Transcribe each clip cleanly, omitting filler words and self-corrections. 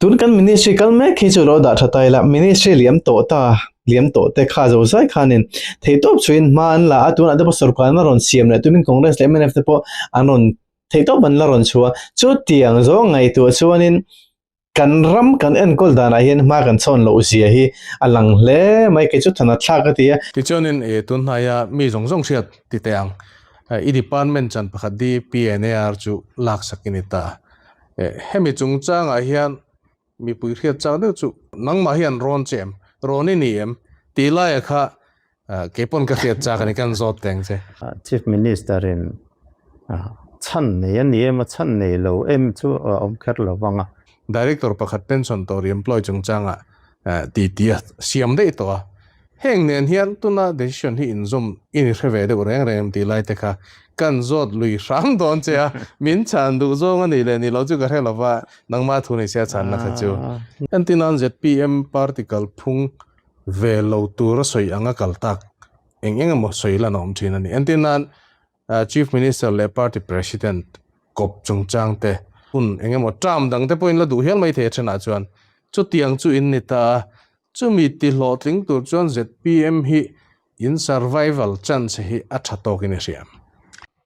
Tun kan ministry kal mek hi chu lo dah tha ta ila, ministry liam tawh ta, liam tawh te kha zo zai khanin theihtawp chuin hma an la a, tunah te pawh sorkarna rawn siam leh tumin Congress leh mnf te pawh an rawn theihtawp an la rawn chhuah a, chutiang zawng ngaihtuah chuanin kan ram kan enkawl danah hian hma kan chhawn loh zia hi a lang hle mai, kei chu than a thlak a ti a. Tichuanin i tunhnaia mi zawng zawng hriat ti teh ang, i department chan pakhat DPNAR chu laksak i ni ta. Hemi chungchangah hian mipui hriat chak deuh chu nangmah hian rawn che em? Rawn i ni em? Tih laia kha keipawn ka hriat chak a ni, kan zawt teng che. Chief Minister in chhan nei a ni em a, chhan nei lo em chu a awm kher lo vang a. Director pakhat pension tawh re-employ chungchangah titi a siam daih tawh a, Heng nen hian tuna decision hi inzawm i ni hre ve deuh reng reng em tih lai te kha kan zawt lui hrang dawn che a, min chhan duh zawng a nih leh ni lo chu ka hre lo va, nangmah thu ni se a chhanna kha chu. Entirnan zpm party kalphung ve lo tura sawi anga kal tak eng eng emaw sawi lan a awm thin a ni. Entirnan Chief Minister leh Party President kawp chungchang te, hun eng emaw term dang te pawhin la duh hial mai thei a thenah chuan chutiang chu in ni ta a, chumi ti hlawhtling tur chuan zpm hi in survival chance hi a tha tawkin i hria.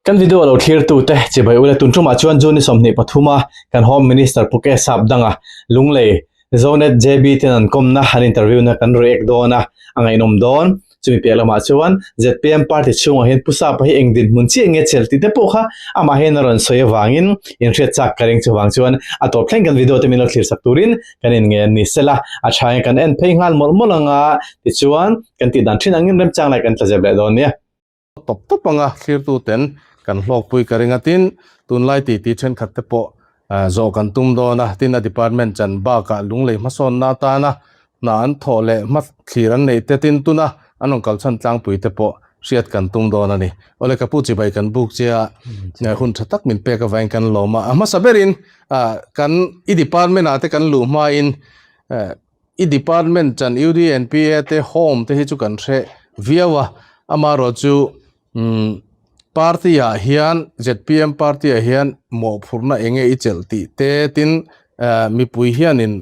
Kan video lo thlir tu te chibai ula tun tumah chuan June ni 23 a kan Home Minister Pu K Sap danga Lunglei Zonet JB ten an kawmna an interview na kan react dawn a, a ngaihnawm dawn. Chumi piah lamah chuan zpm party chhungah hian Pu Sapa hi eng dinhmun chiah nge chel tih te pawh kha amah hian a rawn sawi avangin inhriat chak ka ring chuvang chuan a tawp thleng kan video te min lo thlir sak turin kan in ngen ni sela a tha nge kan en phei nghal mawlh mawlh anga tichuan kan tih dan thin angin remchang lai kan tla zep leh dawn nia. Tawp tawp anga thlirtu ten kan hlawkpui ka ring a tin tunlai titi thenkhat te pawh Zawh kan tum dawn a, tin a department chan bakah lunglei hmasawnna atana hna an thawh leh hma thlir an neih te tin tuna an rawn kal chhan tlangpui te pawh hriat kan tum dawn a ni. Awle ka pu chibai kan buk che a, hun tha tak min pek avangin kan lawm a, a hmasa berin kan i department ah te kan luh hmain i department chan UDNPA te home te hi chu kan hre viau a, amaherawhchu Party ah hian zpm party ah hian mawhphurhna eng nge i chelh tih te tin mipui hianin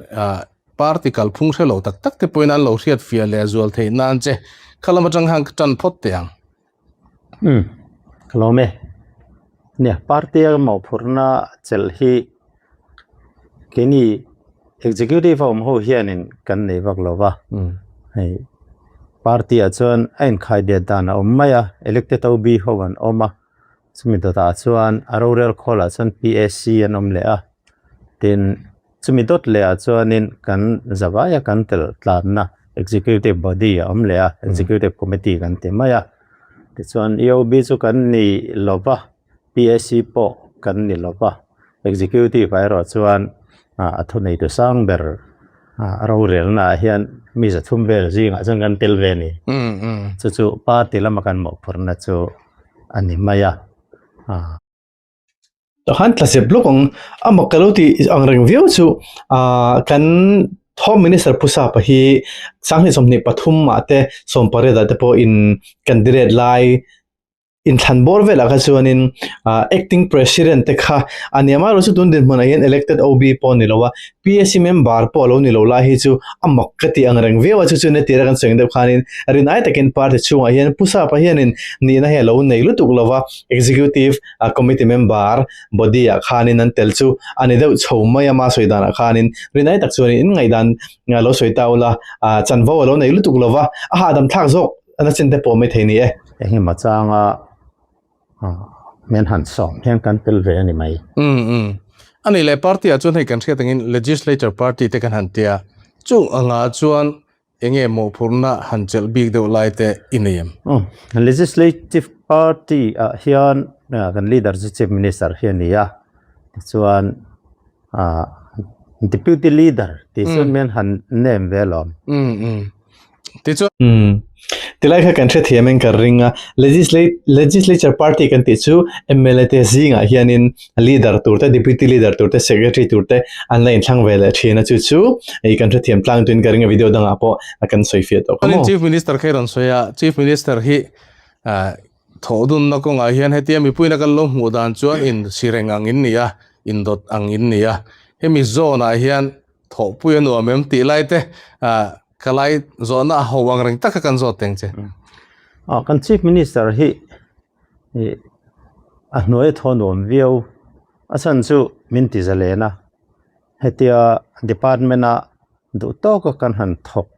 party kalphung hre lo tak tak te pawhin an lo hriat fiah leh zual theih nan che kha lam atang khan ka tan phawt teh ang. Umm ka lawm e. Nia party a mawhphurhna chelh hi keini executive a awm ho hianin kan nei vak lo va, hei party ah chuan a inkhai bet dan a awm mai a, elected OB ho an awm a, chumi dawtah chuan a rorel khawl ah chuan PAC an awm leh a, tin chumi dawt leh ah chuanin kan zavai a kan tel tlanna executive body a awm leh a, executive committee kan ti mai a, tichuan EOB chu kan ni lo va. PAC pawh kan ni lo va, Executive ah erawh chuan a thuneitu sang ber a rorelna ah hian mi zathum vel zingah chuan kan tel ve a ni. Chu chu party lama kan mawhphurhna chu a ni mai a. Tah khan tla zep lawk ang a mak ka lo tih ang reng viau chu kan Home Minister Pu Sapa hi 2023 ah te 18 ah te pawh in candidate lai Inthlan bawr velah kha chuanin acting president te kha a nia mai erawh chu tun dinhmunah hian elected OB pawh a ni lo a, PAC member pawh a lo ni lo lai hi chu a mak ka tih ang reng viau a, chu chu netira kan sawi ang deuh khanin rinai takin party chhungah hian Pu Sapa hianin nihna hi a lo nei lutuk lo va, executive committee member body ah khanin an tel chu a ni deuh chho mai a, ma sawi danah khanin rinai tak chuanin in ngaihdan lo sawi ta ula chanvo a lo nei lutuk lo va, a hahdam thlak zawk a chin te pawh mai thei ni e. Engemaw changa men han sawm hian kan tel ve a ni mai. Umm umm. A nih leh party ah chuan hei kan hriat angin legislature party te kan han tia, chung angah chuan enge mawhphurhna han chelh bik deuh lai te i nei em? Umm. Legislative party ah hian kan leader chu chief minister hi a ni a, tichuan Deputy leader tih chuan min han name ve alawm. Umm umm. Tichuan. Umm. Tilai kha kan hrethiam in ka ring a, legislate legislature party kan tih chu mla te zingah hianin leader tur te, deputy leader tur te, secretary tur te an la inthlang ve leh thin a, chu chu hei kan hrethiam tlang tuin ka ring a, video dangah pawh kan sawi fiah tawh kha maw. Chief Minister kha i rawn sawi a, Chief Minister hi Thawhdunna kawngah hian hetia mipuina kan lo hmuh dan chuan in sireng ang in ni a, indawt ang in ni a. Hemi zone ah hian Thawhpui a nuam em tih lai te ka lai zawhna a ho ang reng tak kha kan zawt teng che. Aw kan Chief Minister hi a hnuai a thaw nuam viau a chhan chu min ti zalen a, hetia department a duh tawk a kan han thawk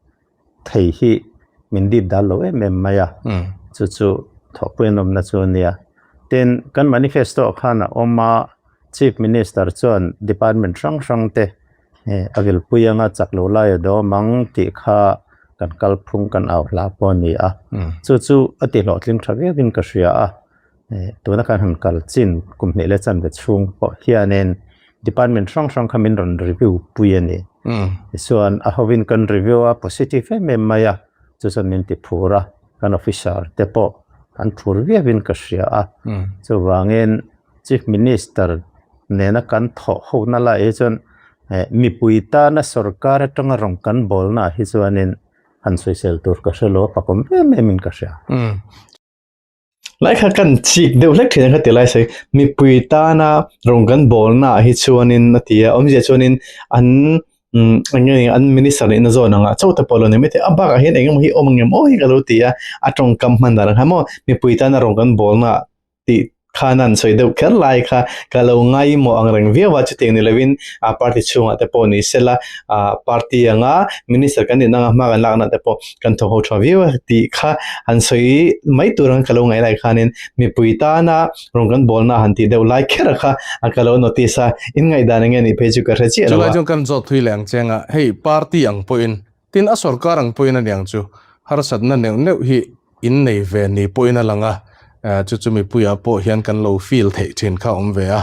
thei hi min dip dal lo em em mai a, chu chu thawhpui an awmna chu a nia. Tin, kan manifesto ah khan a awm a, Chief Minister chuan department hrang hrang te a vilpui anga chak lo lai a dawm ang tih kha kan kalphung kan au hla pawh a ni a, chu chu a ti hlawhtling tha viauin ka hria a. Tuna kan han kal chin kum hnih leh chanve chhung pawh hianin department hrang hrang kha min rawn review pui a ni. Tichuan a hovin kan review a positive em em mai a, chu chuan min ti phur a, kan officer te pawh an phur viauin ka hria a. Chuvangin Chief Minister nena kan thawh hona lai hi chuan mipui tana sorkar atanga rawn kan bawlnaah hi chuanin han sawisel tur ka hre lo a, pakawm em emin ka hria. Lai kha kan chik deuh hlek thin a kha ti lai sawi mipui tana rawng kan bawlna ah hi chuanin a ti a awmzia chuanin an umm eng nge an minister nih na zawn ang ah chauh te pawh a lo ni maithei a bakah hian eng emaw hi awm ang em aw hi ka lo ti a a tawngkam hman dan ang kha maw mipui tana rawng kan bawlna tih khan an sawi deuh kher lai kha ka lo ngaimawh ang reng viau a chutiang ni lovin ah party chhungah te pawh ni sela ah party anga minister kan nih nanga hma kan lakna te pawh kan thawk ho tha viau a tih kha han sawi mai tur ang ka lo ngaih lai khanin mipui tana rawn kan bawlna han tih deuh lai kher kha a ka lo notice a in ngaihdan enge nih phei chu ka hre chiah lo a. Chulai chuan kan zawt thui leh ang cheng a, hei party ang pawhin Tin, a sorkar ang pawhin a niang chu harsatna neuh neuh hi in nei ve ni pawhin a lang a, chu chu mipuiah pawh hian kan lo feel theih thin kha a awm ve a.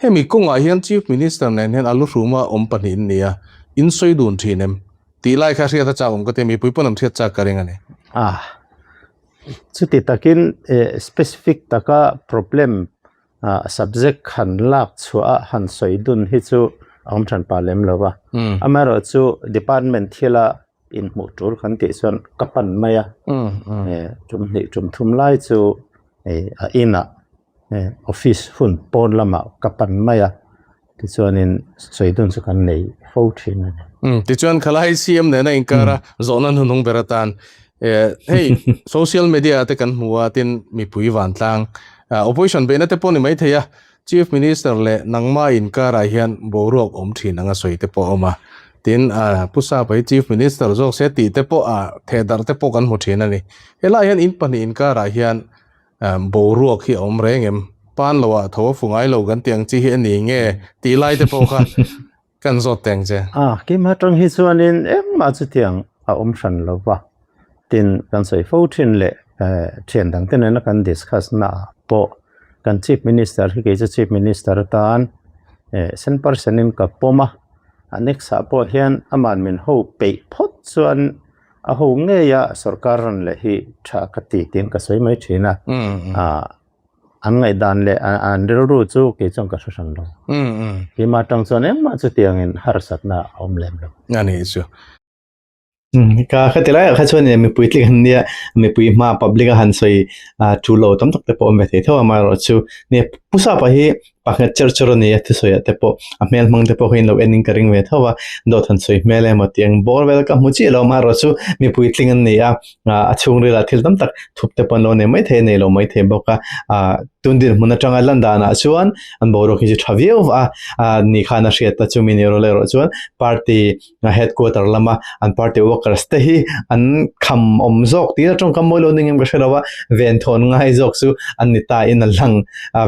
Hemi kawngah hian Chief Minister nen hian a luhruma awm pahnih in ni a, in sawi dun thin em? Tih lai kha hriat a chak awm ka ti a, mipui pawn an hriat chak ka ring a ni. A, chuti takin specific taka problem subject han lak chhuah a han sawi dun hi chu a awm than pah lem lo va. Amaherawhchu department thila inhmuh tul kan tih chuan ka pan mai a, tum hnih tum thum lai chu a inah office hun pawn lamah ka pan mai a, tichuanin sawi dun chu kan nei fo thin a ni. Tichuan khalai CM nena inkara zawhna hnuhnung ber atan hei social media te kan hmu a tin mipui vantlang Opposition beihna te pawh ni mai thei a, Chief Minister leh nangmah inkarah hian boruak awm thin anga sawi te pawh a awm a. Tin, Pu Sapa hi Chief Minister zawk se tih te pawh a thehdarh te pawh kan hmu thin a ni. Helaiah hian in pahnih inkarah hian boruak hi a awm reng em? Pan loah tho a fu ngai lo kan tih ang chi hi a ni nge tih lai te pawh kha kan zawt teng che. A, keimah atang hi chuanin engmah chutiang a awm hran lo va, tin kan sawi fo thin leh thian dangte nena kan discuss na ah pawh kan Chief Minister hi kei chu Chief Minister atan cent percent in ka pawm a, a next ah pawh hian aman min ho peih phawt chuan a ho ngei a sorkar rawn leh hi tha ka ti tiin ka sawi mai thin a, An ngaihdan leh an rilru chu kei chuan ka hre hran lo. Keimah atang chuan engmah chutiangin harsatna a awm lem lo. A nih chu. Ka ka ti laiah kha chuan mipui tling an nia, mipui hma public a han sawi thu lo tam tak te pawh awm ve thei tho a, amaherawh chu nia Pu Sapa hi pakhat cher chur a ni a, thusawi ah te pawh a hmel hmang te pawh kha in lo en in ka ring ve tho a, dawt han sawi hmel emaw tih ang bawr vel ka hmu chiah lo, amaherawh chu mipui tling an ni a. A chhungril ah thil tam tak thup te pawh an lo nei mai thei a, nei lo mai thei bawk a. Tun dinhmun atanga lan danah chuan an boruak hi chu tha viau a, ni khan a hriat a chumi ni erawh erawh chuan party headquarter lama an party workers te hi an kham awm zawk tir a tawngkam mawi lo ning em ka hre lo a, venthawn ngai zawk chu an ni ta in a lang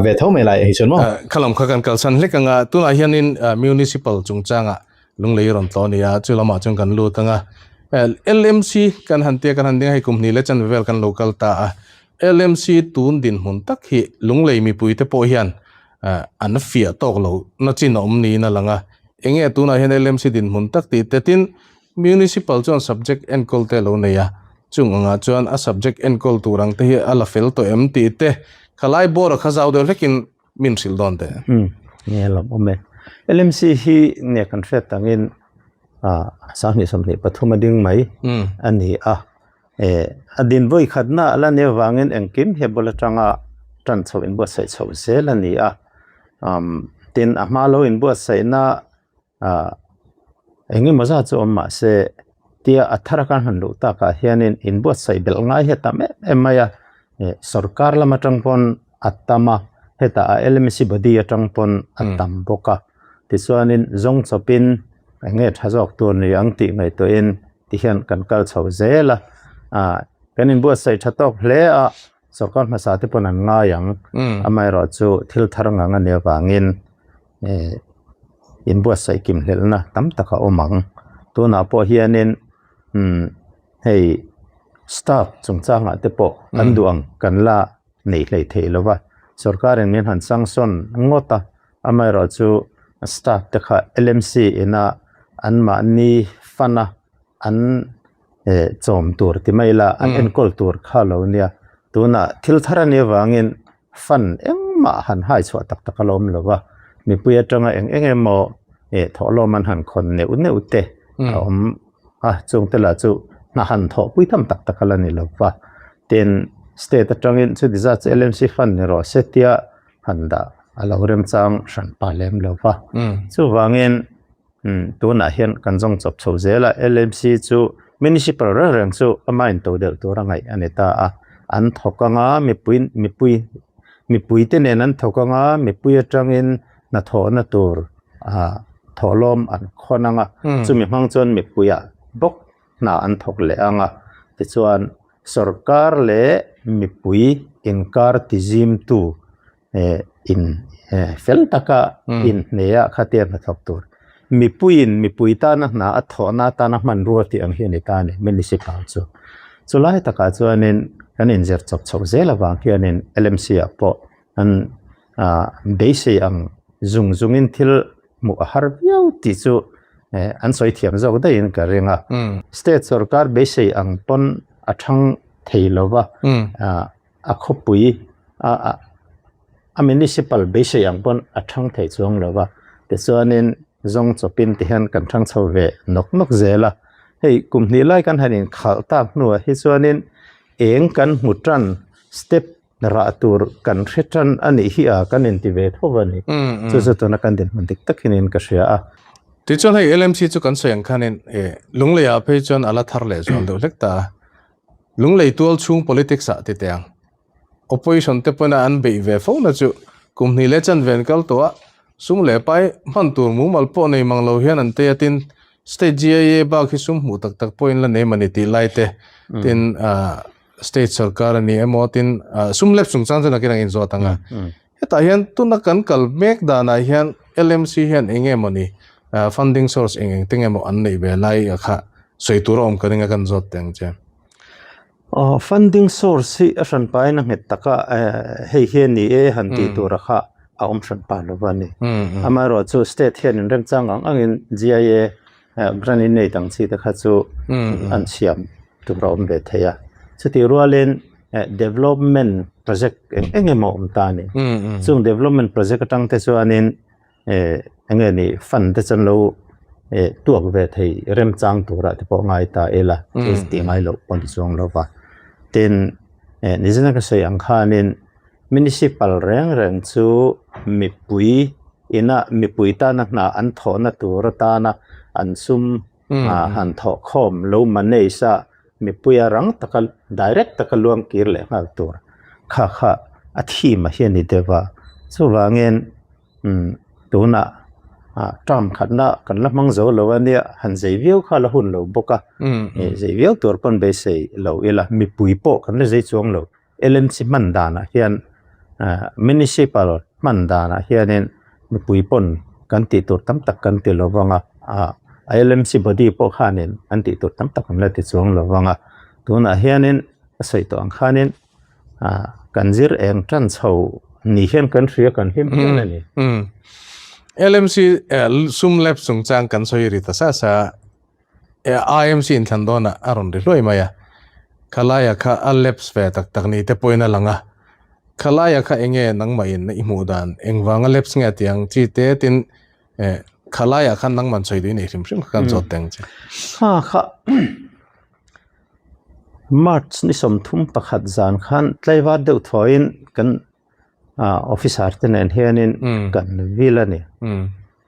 ve tho mai lai ah hi chuan maw. Khalam kha kan kalsan hlek ang a, tunah hianin municipal chungchangah Lunglei rawn tlaw a ni a, chu lamah chuan kan lut ang a. LMC kan han tia kan han ding a, hei kum hnih leh chanve vel kan lo kal ta a. LMC tun dinhmun tak hi Lunglei mipuite pawh hian an fiah tawk lo na chin a awm niin a lang a. Enge tunah hian LMC dinhmun tak tih te tin Municipal chuan subject enkawl te a lo nei a, chung angah chuan a subject enkawl tur ang te hi a la fel tawh em tih te khalai bawr a kha zau deuh hlekin min hrilh dawn teh. Umm nge lawm awm e. LMC hi nge kan hriat tangin 20 23 a ding mai a ni a. A din vawi khatna a la nia vangin engkim he bul atanga tan chhoh inbuatsaih chhoh zel a ni a. Tin a hma lo inbuatsaihna. Engemaw zat chu awm mah se tia a thar a kan han luh takah hianin inbuatsaih belh ngai hi a tam em em mai a, sorkar lam atang pawn a tam a, hetah a LMC body atang pawn a tam bawk a, tichuanin zawng chawpin eng nge tha zawk tur ni ang tih ngaihtuahin tihian kan kal chho zel a, ah kan inbuatsaih tha tawk hle a, sorkar hmasa te pawn an ngai ang, amaherawhchu thil thar ngang a nih avangin. eh inbuatsaih kim hlelhna tam tak a awm ang tunah pawh hianin umm hei staff chungchangah te pawh kan duh ang kan la neih hleih theih lo va sorkarin min han sanction ngawt a amaherawhchu staff te kha L M C ina anmahni fund a an eh chawm tur ti mai ila an enkawl tur kha lo nia tunah thil thar a nih avangin. Fund engmah han hai chhuah tak tak a la awm lo va, mipui atanga eng eng emaw eh thawhlawm an han khawn neuh neuh te a awm a, chungte lah chu hna han thawhpui tham tak tak a la ni lo va. Tin, state atangin chuti zat chu LMC fund ni rawh se tia han dah a lo remchang hran pa lem lo va. Chuvangin tunah hian kan zawng chawp chho zel a, LMC chu municipal reng reng chu ama in to deuh tur a ngaih a ni ta a, an thawk anga mipui mipui mipui te nen an thawk anga mipui atangin hnathawhna tur ah thawhlawm an khawn anga chumi hmang chuan mipuiah bawk hna an thawk leh anga tichuan sorkar leh mipui inkar tizimtu eh in eh fel taka inhne a khatia hnathawk tur mipuiin mipui tana hna a thawhna atana hmanrua tih ang hi a ni ta a ni municipal chu chulai takah chuanin kan inzir chawp chhoh zel avang hianin L M C ah pawh an ah beisei ang zung zungin thil hmuh a har viau tih chu eh an sawi thiam zawk daihin ka ring a state sorkar beisei ang pawn a thang thei lova ah. A khawpui a a municipal beisei ang pawn a thang thei chuang lo va, tichuanin zawng chawpin ti hian kan thang chho ve nawk nawk zel a, hei kum hnih lai kan han inkhalh tak hnuah hi chuanin eng kan hmu tan step rah tur kan hre tan a nih hi a kan inti ve tho a ni, chu chu tuna kan dinhmun dik tak hianin ka hria a. Tichuan hei LMC chu kan sawi ang khanin Lungleiah phei chuan a la thar leh zual deuh hlek ta a. Lunglei tual chhung politics ah ti teh ang. Opposition te pawhin an beih ve fo na chu kum hnih leh chanve an kal tawh a, sum leh pai hman tur mumal pawh nei mang lo hian an tei a tin state GIA bak hi sum hmuh tak tak pawhin la nei mani tih lai te tin state sarkar a ni emaw tin sum lep chungchang chu nakin ang inzawt ang a. Hetah hian tuna kan kal mek danah hian LMC hian eng nge mawni funding source eng eng te nge maw an neih ve lai a kha sawi tur a awm ka ring a kan zawt teh ang che. Aw funding source hi a hran pain a nghet tak a hei hi a ni e han tih tur a kha a awm hran pa lo va ni. Amaherawhchu chu state hian in remchang ang angin GIA grant in nei dang chi te kha chu an siam tur a awm ve thei a. Chutih rualin development project eng eng emaw awm ta a ni. Chung development project atang te chuanin eng nge ni fund te chuan lo tuak ve thei remchang turah te pawh ngai ta ila chu tih ngai loh pawh ni chuang lo va. Tin, nizan a ka sawi ang khanin municipal reng reng chu mipui ina mipui tana hna an thawhna tur atana an sum han thawh khawm lo manage a Mipuia rang taka direct taka luang kir leh nghal tur kha kha a theme a hi a ni deuh a, chuvangin umm tunah ah term khatna kan la hmang zo lo a nia han zei viau kha la hun lo bawk a, ih zei viau tur pawn beisei lo ila mipui pawh kan la zei chuang lo LMC hman danah hian ah municipal hman danah hianin mipui pawn kan tih tur tam tak kan ti lo vang a ah LMC body pawh khanin an tih tur tam tak an la ti chuang lo vang a tunah hianin a sawi tawh ang khanin ah kan zir eng tan chho ni hian kan hria kan hlim hian a ni. LMC sum lab chungchang kan sawi ri ta sa sa IMC inthlan dawnah a rawn ri hluai mai a, Khalaia kha a lapse ve tak tak ni te pawhin a lang a, Khalaia kha enge nangmah in i hmuh dan, engvanga lapse nge tih ang chi te tin Khalaia khan nangman sawi duh i nei hrim hrim kha kan zawt teh ang che. Kha kha March ni 31 zan khan tlaivar deuh thuain kan officer te nen hianin kan vil a ni.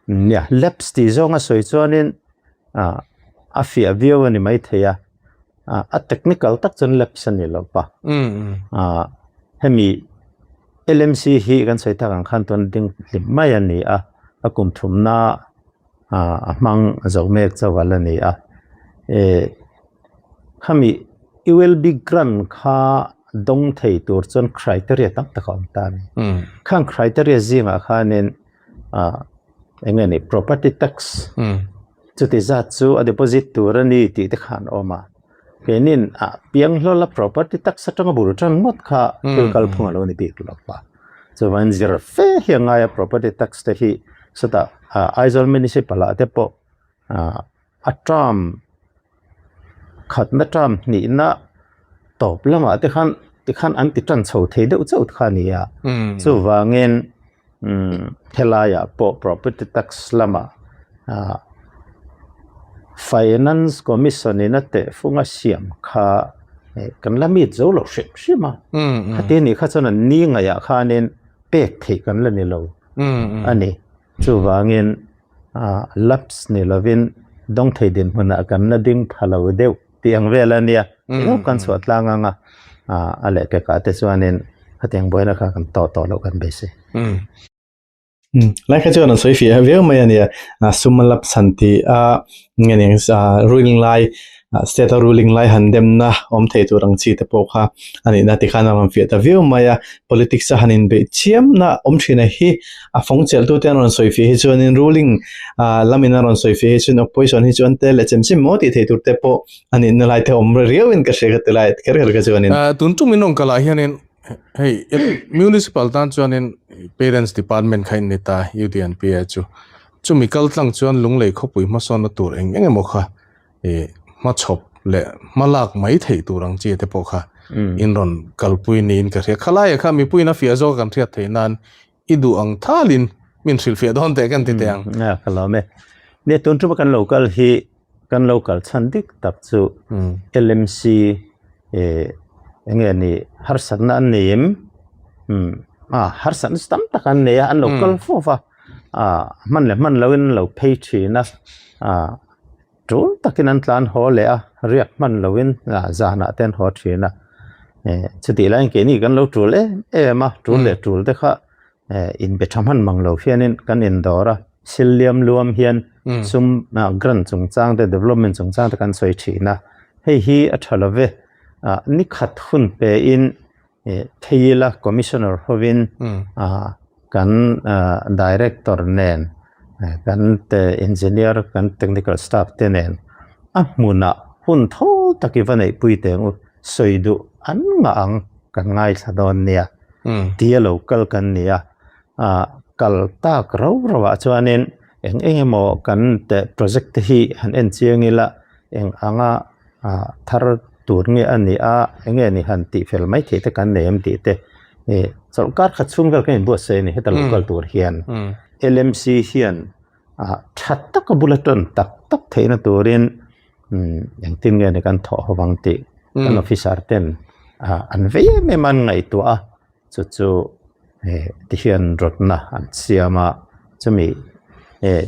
Nia, lapse tih zawnga sawi chuanin. a fiah viau a ni maithei a, a technical tak chuan lapse a ni lo va. Hemi LMC hi kan sawi tak ang khan tuna ding hlim mai a ni a, a kum thumna a hmang zo mek chauh a la ni a. Khami ULB grant kha dawng thei tur chuan criteria tam tak a awm ta a ni. Khang criteria zingah khanin eng nge ni property tax chuti zat chu a deposit tur a ni tih te kha an awm a. Keinin a piang hlawl a property tax atanga bul tan ngawt kha thil kalphung a lo ni bik lo va. Chuvangin zir fe hi a ngai a property tax te hi chutah Aizawl Municipal ah te pawh a term khatna term hnihna tawp lamah te khan tikhan an ti tan chho thei deuh chauh kha a ni a chuvangin helaiah pawh property tax lamah ah finance commission in a tehfung a siam kha kan la meet zo lo hrim hrim a khati anih kha chuan an ni ngaihah khanin pek theih kan la ni lo a ni. Chuvangin lapse ni lovin dawngthei dinhmunah kan la ding pha lo deuh tih ang vel a nia. Engemaw kan chhuah tlang ang a, a lehkekah te chuanin khatiang buaina kha kan tawh tawh loh kan beisei. Lai kha chuan an sawi fiah viau mai a nia, sum a lapse han tih a nge ni ruling lai State a ruling lai han demna awm thei tur ang chi te pawh kha a nihna ti khan a rawn fiah ta viau mai a, politics a han inbeih chiamna awm thin a hi a fawng chelh tu te an rawn sawi fiah hi chuanin ruling lamin a rawn sawi fiah hi chuan opposition hi chuan tel leh chem chem maw tih thei tur te pawh a nihna lai te awm riauin ka hria ka ti lai kher kher kha chuanin. Tun tum in rawn kal ah hianin hei municipal tan chuanin parents department kha in ni ta UDNPA chu chumi kal tlang chuan Lunglei khawpui hmasawnna tur eng eng emaw kha ih hmachhawp leh hmalak mai theih tur ang chi te pawh kha in rawn kalpui niin ka hria. Khalaia kha mipuiin a fiah zawk kan hriat theih nan i duh ang thalin min hrilhfiah dawn teh kan ti teh ang. A ka lawm e. Nia tun tuma kan lo kal hi kan lo kal chhan dik tak chu LMC ih eng nge ni harsatna an nei em? A harsatna chu tam tak an nei a an lo kal fo va a hman leh hman loin an lo phei thin a a. Tul takin an tlan haw leh a, riak hman loin zanah te an haw thin a. Chutih laiin keini kan lo tul em em a, tul leh tul te kha inbe tha hman mang lo hianin kan indawr a, sil liam luam hian sum grant chungchang te development chungchang te kan sawi thin a. Hei hi a tha lo ve, ni khat hun pein thei ila commissioner hovin kan director nen kan engineer kan technical staff te nen a hmunah hun tho tak i va neihpui teh ang u sawi duh an ngah ang kan ngaithla dawn nia tia lo kal kan ni a kal tak rau rau ah chuanin eng eng emaw kan project te hi han en chiang ila eng anga thar tur nge a ni a eng nge ni han tih fel mai theih te kan nei em tih te ih chawlhkar khat chhung vel kan inbuatsaih a ni heta lo kal tur hian L_M_C hian tha taka bula tawn tak tak theihna turin engtin nge ni kan thawh ho vang tih kan officer ten an vei em em a an ngaihtuah a chu chu ti hian rawtna an siam a chumi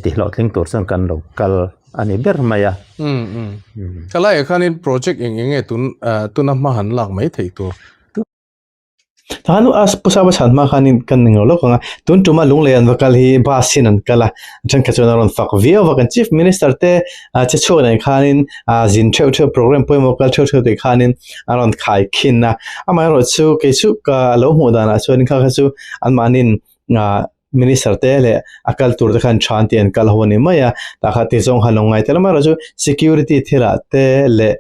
ti hlawhtling tur chuan kan lo kal a ni ber mai a. Ka laiah khanin project eng eng nge tun tuna hma han lak mai theih tur? Tah nu a pu Sapa chhan hma khanin kan ni ngawh lawk ang a, tun tuma Lunglei an va kal hi bus in an kal a, thenkhat chuan a rawn fak viau a, kan Chief Minister te che chhuak nen khanin zin theuh theuh program pawimawh kal theuh theuh tih khanin a rawn khai khin a, amaherawh chu kei chu ka lo hmuh danah chuan kha kha chu anmahniin Minister te leh a kal tur te khan tha an tih an kal ho a ni mai a, tah kha ti zawng khan lo ngai tel a, amaherawh chu security thilah te leh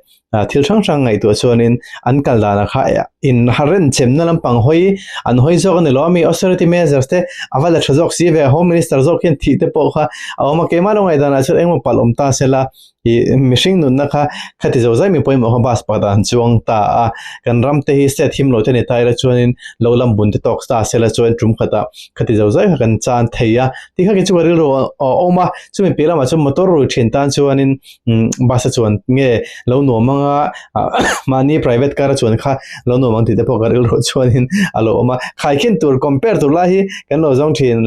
thil hrang hrang ngaihtuah chuanin an kal danah kha in renchem na lampang hawi an hawi zawk a ni lo a mi austerity measures te a va la tha zawk si ve a home minister zawk hian thih te pawh kha a awm a keimah lo ngaih danah chuan engemaw palh awm ta sela ih mihring nunna kha khati zo zai mi pawimawh kha bus pakhat ah an chuang ta a kan ram te hi state him lo te ni ta ila chuanin lo lam bun te tawk ta sela chuan tum khatah khati zo zai kha kan chan thei a tikha khi chu ka rilru a awm a chumi piah lamah chuan motor rui thin tan chuanin bus a chuan nge lo nuam anga mahni private car a chuan kha lo nuam ang tih te pawh ka rilru chuanin a lo awm a khaikhin tur compare tur lai hi kan lo zawng thin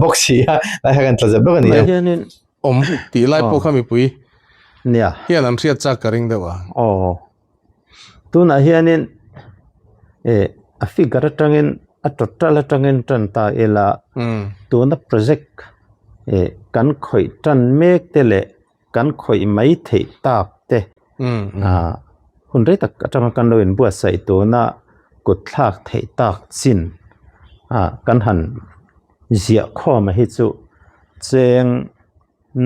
bawk si a lai kha kan tla zep bawk a ni e. Awm tih lai pawh kha mipui. Nia. Hian an hriat chak ka ring deuh a. Aw. Tunah hianin eh a figure atangin a total atangin tan ta ila tuna project eh kan khawih tan mek te leh kan khawih mai theih tak te ah hun rei tak atanga kan lo inbuatsaih tuna kut thlak theih tak chin ah kan han ziah khawm a hi chu cheng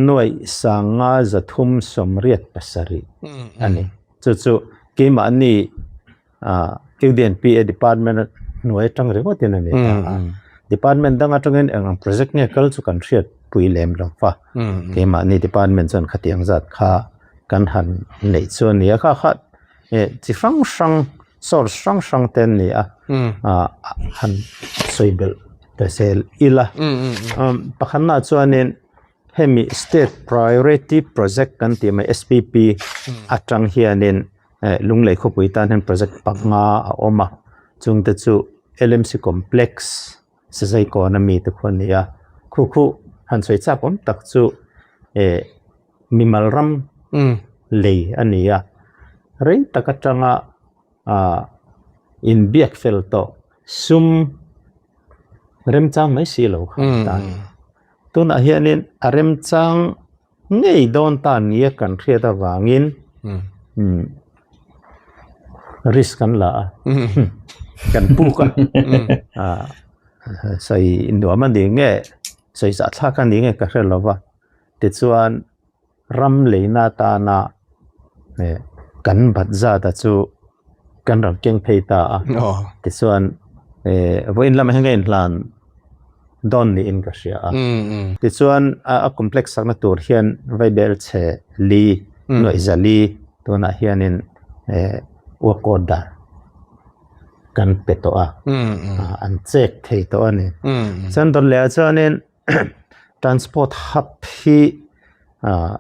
nuaih sanga 387 a ni. Chu chu keimahni ah UDNPA department hnuai atang ringawtin a ni ta a. Department dang atangin eng ang project nge kal chu kan hriat pui lem lo va. Keimahni department chuan khatiang zat kha kan han neih chu a ni a. Kha kha chi hrang hrang source hrang hrang te an ni a. Ah han sawi belh ta zel ila. Pakhatnaah chuanin hemi state priority project kan tih mai SPP atang hianin Lunglei khawpui tan hian project panga a awm a chungte chu L_M_C complex Sazai kawn ami te khu a ni a khu khu han sawi chak awm tak chu eh mimal ram lei a ni a rei tak atanga ah inbiak fel tawh sum remchang mai si lo kha a ta a ni. Tunah hianin a remchang ngei dawn ta nia kan hriat avangin risk kan la a kan puk a sawi nuam a ni nge sawi zah thlak a ni nge ka hre lo va tichuan ram leina atana kan bat zat a chu kan rawn keng phei ta a tichuan vawiin lamah hian ka inhlan dawn niin ka hria a tichuan a complex sakna tur hian vaibel chhe li nuaih za li tunah hianin work order kan pe tawh a an check thei tawh a ni chuan dawt leh ah chuanin transport hub hi ah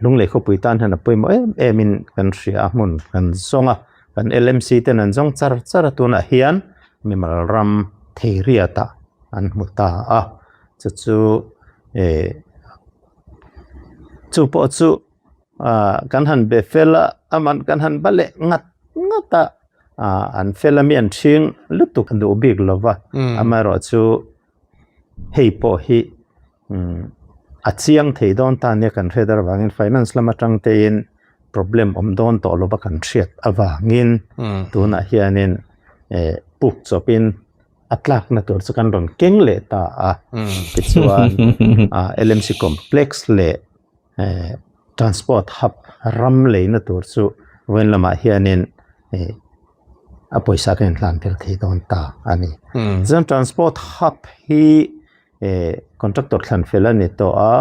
Lunglei khawpui tan hian a pawimawh em em in kan hria a hmun kan zawng a kan L_M_C ten an zawng char char a tunah hian mimal ram thei riat ah an hmu ta a chu chu eh chu pawh chu ah kan han be fel a aman kan han ba leh ngat ngat a ah an fel a mi an ṭhing lutuk duh bik lo va amaherawhchu. Hei pawh hi a chiang thei dawn ta nia kan hriat avangin finance lam atang tein problem awm dawn tawh lova kan hriat avangin tunah hianin puk chawpin a tlakna tur chu kan rawn keng leh ta a tichuan L_M_C complex leh transport hub ram leina tur chu vawiin lamah hianin. A pawisa ka inhlan tel thei dawn ta a ni. Chuan transport hub hi eh contractor thlan fel a ni tawh a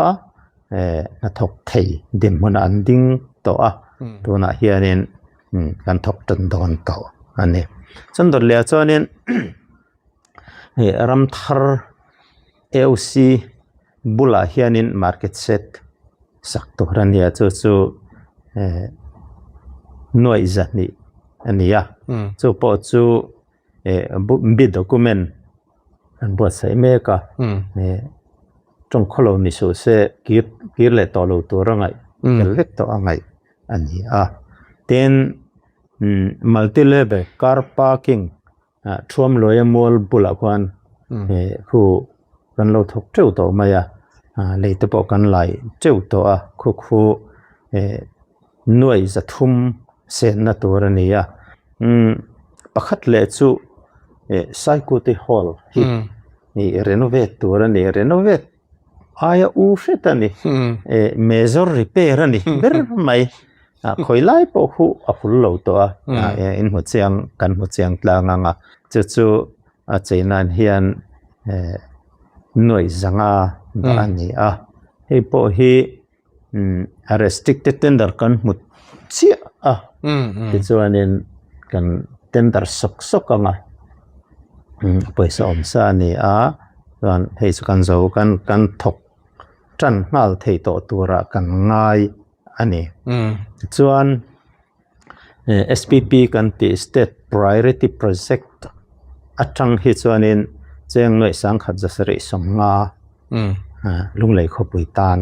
eh hnathawk thei dinhmunah an ding tawh a tunah hianin kan thawk tan dawn tawh a ni. Chuan dawt leh ah chuanin hei ram thar A_O_C bulah hianin market set sak tur a ni a chu chu eh nuaih zahnih a ni a chu pawh chu eh bid document an buatsaih mek a eh tawngkhawlo ni suh se kir kir leh tawh lo tur a ngaih tel vek tawh a ngaih a ni a tin multi level car parking Ah thuam luaia mual bulah khuan eh khu kan lo thawk teuh tawh mai a ah lei te pawh kan lai teuh tawh a khu khu eh nuaih 300 senna tur a ni a umm pakhat leh chu eh Saikuti hall hi ih renovate tur a ni renovate aia u hret a ni eh major repair a ni ber mai ah khawi lai pawh khu a hul lo tawh a ah in hmu chiang kan hmu chiang tlang ang a chu chu a chei nan hian eh nuaih zanga dah a ni a hei pawh hi umm a restricted tender kan hmu chiah a tichuanin kan tender sawk sawk ang a umm pawisa awm sa a ni a chuan hei chu kan zo kan kan thawk tan nghal thei tawh turah kan ngai a ni tichuan S_P_P kan tih state priority project atang hi chuanin cheng nuaih sangkhat 750 Lunglei khawpui tan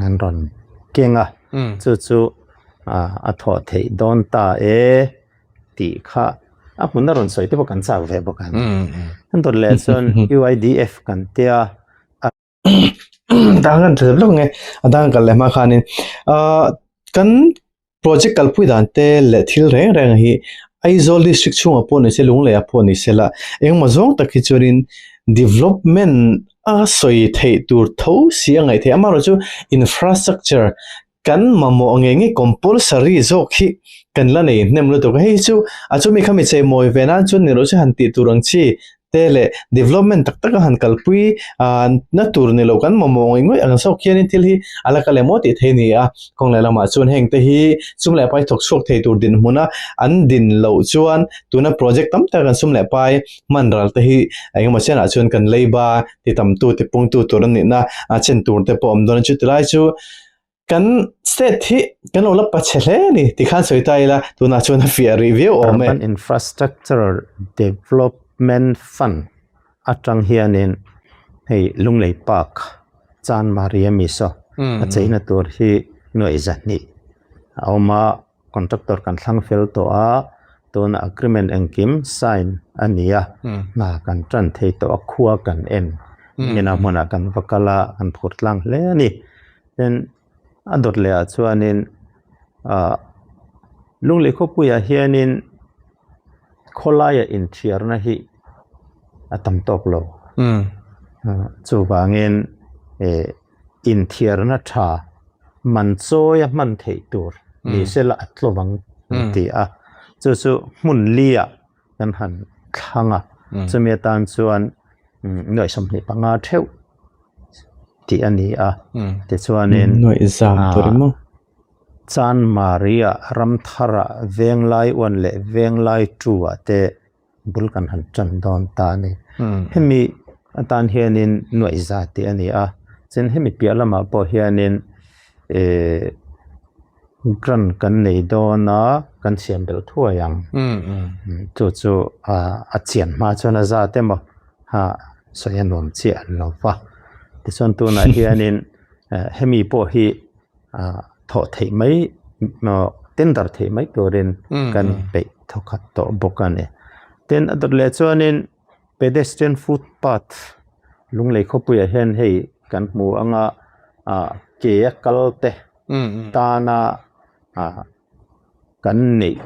an rawn keng a chu chu. a thawh theih dawn ta e tih kha a hmun a rawn sawi te pawh kan chak ve bawk ang. An dawt leh chuan UIDF kan tia a. Dang kan tha lawk nge a dang kal leh hma khanin kan project kalpui dan te leh thil reng reng hi Aizawl district chhungah pawh ni se Lungleiah pawh ni se la engemaw zawng tak hi chuanin development a sawi theih tur tho si a ngaih theih amaherawhchu infrastructure kan mamawh nge nge compulsory zawk hi kan la nei hnem lutuk a hei chu a chumi kha mi chei mawi ve nan chuan ni loh chu han tih tur ang chi te leh development tak tak a han kalpui ah na tur ni lo kan mamawh ngawih ngawih ang zawk hianin thil hi a la kal emaw tih theih a ni a kawng leh lamah chuan heng te hi sum leh pai thawk chhuak thei tur dinhmun a an din loh chuan tuna project tam tak an sum leh pai hman ral te hi engemaw chianah chuan kan leiba ti tam tu ti pung tu tur a nihna a chen tur te pawh a awm dawn a chuti lai chu Kan state hi kan lo la pache hle a ni tikhan sawi ta ila tunah chuan a fiah rih viau awm e. Urban Infrastructure Development Fund atang hianin hei Lunglei Park Chan Maria Miso a cheina tur hi nuaih zahnih a awm a, contractor kan thlang fel tawh a, tuna agreement engkim sign a ni a, hna kan tan thei tawh a, khua kan en ina hmunah kan va kal a, kan phur tlang hle a ni. Tin, a dawt leh ah chuanin ah Lunglei khawpuiah hianin khawlaia inthiarna hi a tam tawk lo. Chuvangin eh inthiarna tha man chawi a hman theih tur ni sela a tlawm ang an ti a. Chu chu hmun liah kan han thlang a, chumi atan chuan nuaih 25 theuh tih a ni a, tichuanin Chanmari-ah Ramthar-ah Venglai 1 leh Venglai 2-ah te bul kan han tan dawn ta a ni. Hemi atan hianin nuaih za tih a ni a, chuan hemi piah lamah pawh hianin eh grant kan nei dawn a, kan siam belh thuai ang. Chu chu a chian hma chuan a zat emaw ha sawi a nuam chiah an lo va. Tichuan tunah hianin hemi pawh hi thawh theih mai tender theih mai turin kan peih thawkhat tawh bawk a ni. Tin a dawt leh chuanin pedestrian footpath Lunglei khawpuiah hian hei kan hmu anga ke a kal te tana kan neih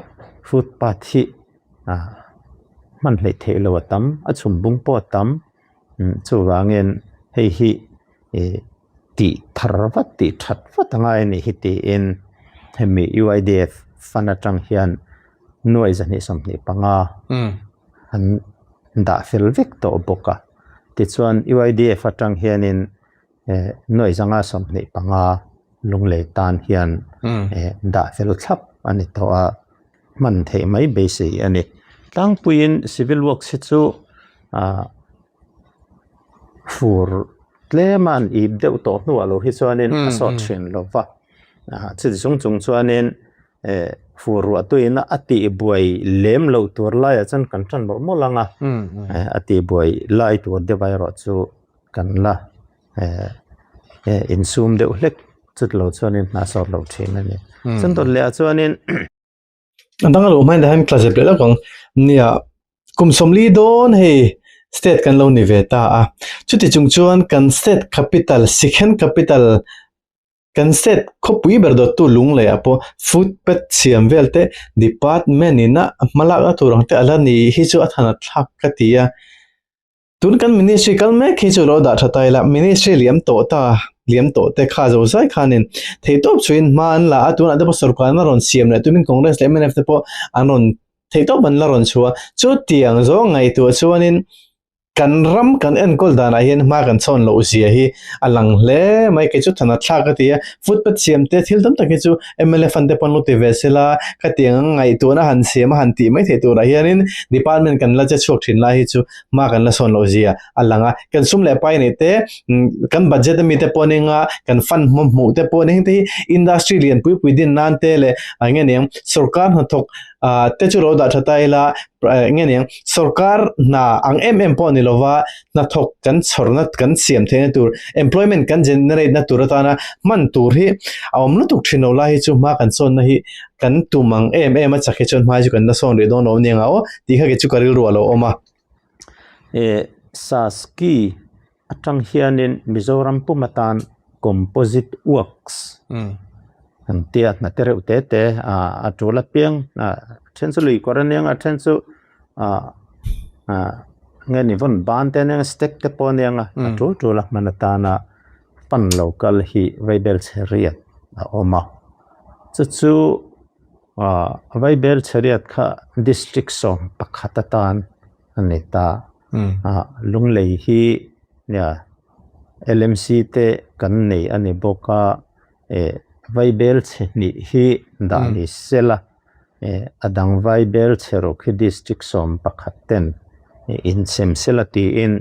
footpath hi hman hleih theih loh a tam a chhum bung pawh a tam chuvangin hei hi ih tih thar vat tih that vat a ngai a nih hi tiin hemi U_I_D_F fund atang hian nuai 225 an dah fel vek tawh bawk a tichuan U_I_D_F atang hianin eh nuai 525 Lunglei tan hian eh dah fel thlap a ni tawh a hman theih mai beisei a ni tlangpuiin civil works hi chu ah fur tlem a an ip deuh tawh hnuah lo hi chuanin a sawt thin lo va chuti chung chung chuanin eh fur ruah tuiin a tih buai lem loh tur laiah chuan kan tan mawlh mawlh ang a eh a tih buai lai tur deuh erawh chu kan la eh eh insum deuh hlek chut lo chuanin hna sawt lo thin a ni chuan dawt leh ah chuanin. A dang a lo hmain hian tla zep leh lawk ang nia kum 40 dawn hei state kan lo ni ve ta a chuti chung chuan kan state capital Sikhen capital kan state khawpui ber dawttu Lunglei ah pawh footpath siam vel te department in a hmalak na tur ang te a la ni hi chu a than a thlak ka ti a. Tun kan ministry kal mek hi chu lo dah tha ta ila, ministry liam tawh ta, liam tawh te kha zo zai khanin theihtawp chuin hma an la a, tunah te pawh sorkarna rawn siam leh tumin Congress leh mnf te pawh an rawn theihtawp an la rawn chhuah a, chutiang zawng ngaihtuah chuanin kan ram kan enkawl danah hian hma kan chhawn loh zia hi a lang hle mai, kei chu than a thlak ka ti a, footpath siam te thil tam tak hi chu mla fund te pawn lo ti ve sela, khatiang ngaihtuahna han siam a han tih mai theih turah hianin department kan la che chhuak thin lai hi chu hma kan la sawn loh zia a lang a, kan sum leh pai neih te kan budget ami te pawh ning a kan fund hmu hmuh te pawh ning te hi industry lian pui pui din nan te leh eng nge niang sorkar hnathawk ah te chu lo dah tha ta ila. Nge niang sorkar hna ang em em pawh ni lova hnathawk kan chhawrna kan siam theihna tur employment kan generate na tur atana hman tur hi a awm lutuk thin lo lai hi chu hma kan sawnna hi kan tum ang em em a chak hi chuan hma hi chu kan la sawn rih dawn lo aniang a aw tih kha kei chu ka rilru a lo awm a. Saski atang hianin Mizoram pum atan composite works an tia hna te reuh te te a tul apiang a then chu lui kawr aniang a then chu nge ni vawn ban te aniang step te pawh aniang a a tul tul a hman atana pan lo kal hi vaibel chhe riat a awm a chu chu vaibel chhe riat kha district 11 atan a ni ta. Lunglei hi nia LMC te kan nei a ni bawk a, vaibel chhe hnih hi dah ni sela, a dang vaibel chhe ruk hi district 11 ten insem sela tiin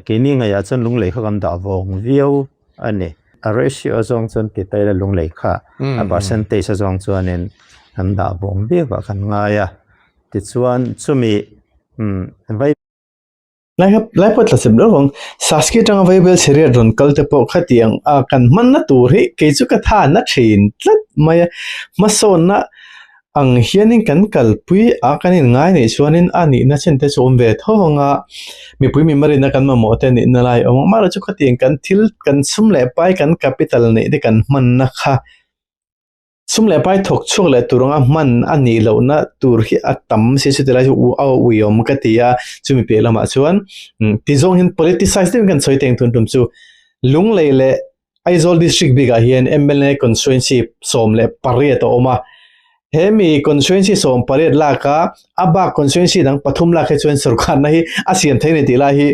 keini ngaihah chuan Lunglei kha kan dah vawng viau a ni. A ratio zawng chuan ti ta ila Lunglei kha a percentage a zawng chuanin kan dah vawng viau ah kan ngai a. Tichuan chumi vai. Lai pawh tla chep lo ang. Saski atanga Vaibel chheriat rawn kal te pawh khatiang a kan hmanna tur hi kei chu ka tha na thin tlat mai a. Hmasawnna ang hianin kan kalpui a kan inngai neih chuanin a nihna chen te chu awm ve tho ang a. Mipui mimarina kan mamawh te nihna lai awm ang. Amaherawhchu khatiang kan thil kan sum leh pai kan capital neih te kan hmanna kha. Sum leh pai thawk chhuak leh tur anga hman a nih lohna tur hi a tam si chu tilai chu a uiawm ka ti a, chumi piah lamah chuan ti zawng hian politicize deuhin kan sawi teng thun tum chu Lunglei leh Aizawl district bikah hian mla constituency 18 a awm a, hemi constituency 18 laka a bak constituency dang pathum lak hi chuan sorkarna hi a siam thei a ni tih lai hi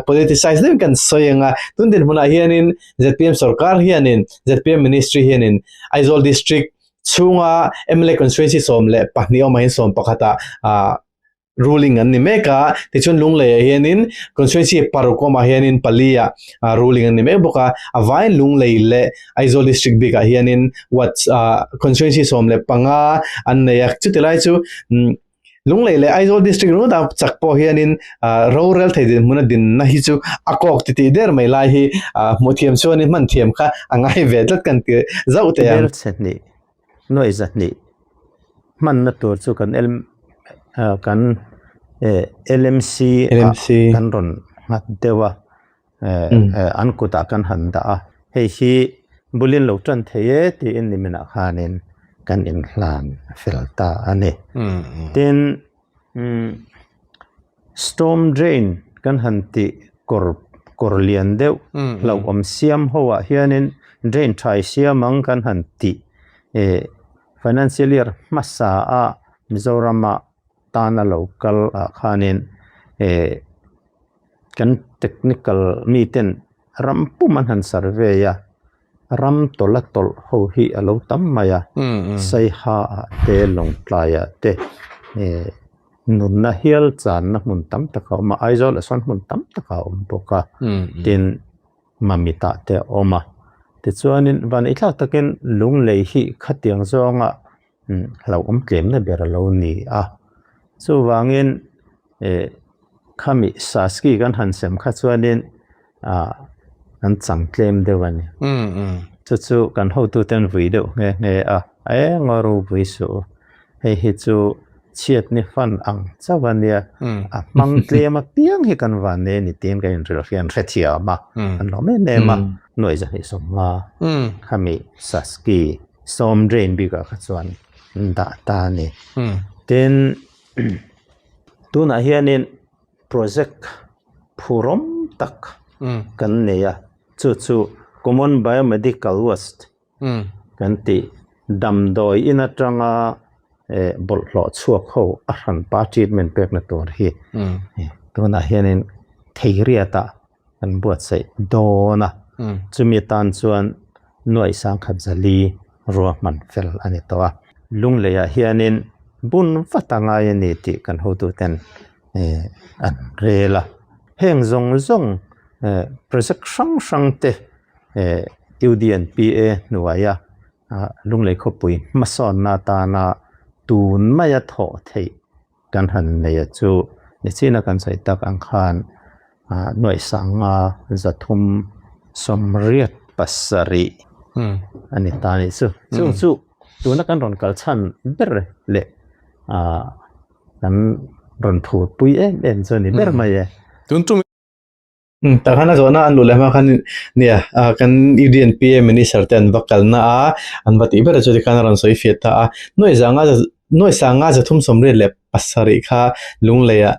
politicize deuhin kan sawi ang a, tun dinhmunah hianin zpm sorkar hianin zpm ministry hianin Aizawl district chhunga mla constituency 12 awmah hian 11 ah ruling an ni mek a, tichuan Lungleiah hianin constituency paruk awmah hianin pali ah ruling an ni mek bawk a, a vaiin Lunglei leh Aizawl district bikah hianin ward constituency 15 an nei a, chuti lai chu Lunglei leh Aizawl district ringawt a chak pawh hianin rorel thei dinhmun a dinna hi chu a kawk titih der mai lai hi hmuh thiam chuanin hman thiam kha a ngai ve tlat kan ti zauh teh ang. Bel chhe hnih, nuai za hnih hmanna tur chu kan kan LMC ah kan rawn nghat deuh a, an kutah kan han dah a, hei hi bulin lo tan thei e tiin niminah khanin kan inhlan fel ta a ni. Tin, storm drain kan han tih kawr kawr lian deuh hlauhawm siam ho ah hianin drain thai siam ang kan han tih financial year hmasa a Mizoram ah tana lo kal ah khanin Kan technical miten ram pum an han survey a, ram tawlh a tawlh ho hi a lo tam mai a, Saiha ah te Lawngtlai ah te eh nunna hial channa hmun tam tak a awm a, Aizawl ah sawn hmun tam tak a awm bawk a, tin Mamit ah te a awm a, tichuanin vaneihthlak takin Lunglei hi khatiang zawnga hlauhawm tlemna ber a lo ni a, chuvangin eh khami Saski kan han sem kha chuanin ah an chang tlem deuh a ni. Chu chu kan hotute an vui deuh nghe nghe a, eng a ropui suh u, hei hi chu chhiat ni fan ang chauh a nia, a hmang tlem apiang hi kan van nei a ni tiin ka inhrilh hian hrethiam a, an lawm em em a, nuaih zahnih sawmnga khami Saski Sawm drain bikah kha chuan an dah ta a ni. Tin, tunah hianin project phurawm tak kan nei a, chu chu Common Biomedical Waste kan tih damdawi in atanga bawlhhlawh chhuak ho a hranpa treatment pekna tur hi tunah hianin Theiriatah kan buatsaih dawn a, chumi atan chuan nuaih sangkhat zali ruahman fel a ni tawh a. Lungleiah hianin bun vat a ngai a ni tih kan hotuten an rel a. Heng zawng zawng project hrang hrang te UDNPA hnuaia Lunglei khawpui hmasawnna atana tun maia thawh theih. kan han nei a chu nichina kan sawi tak ang khan nuaih sanga 387 a ni ta a nih chu. Chung chu tuna kan rawn kal chhan ber leh kan rawn phurpui em em chu a ni ber mai e. Tun tum Tak khan a zawhna an luh leh hma khan nia kan UDNPA minister te an va kalna a an va tih ber a chuti khan a rawn sawi fiah ta a nuaih zanga nuaih sanga 387 kha Lungleiah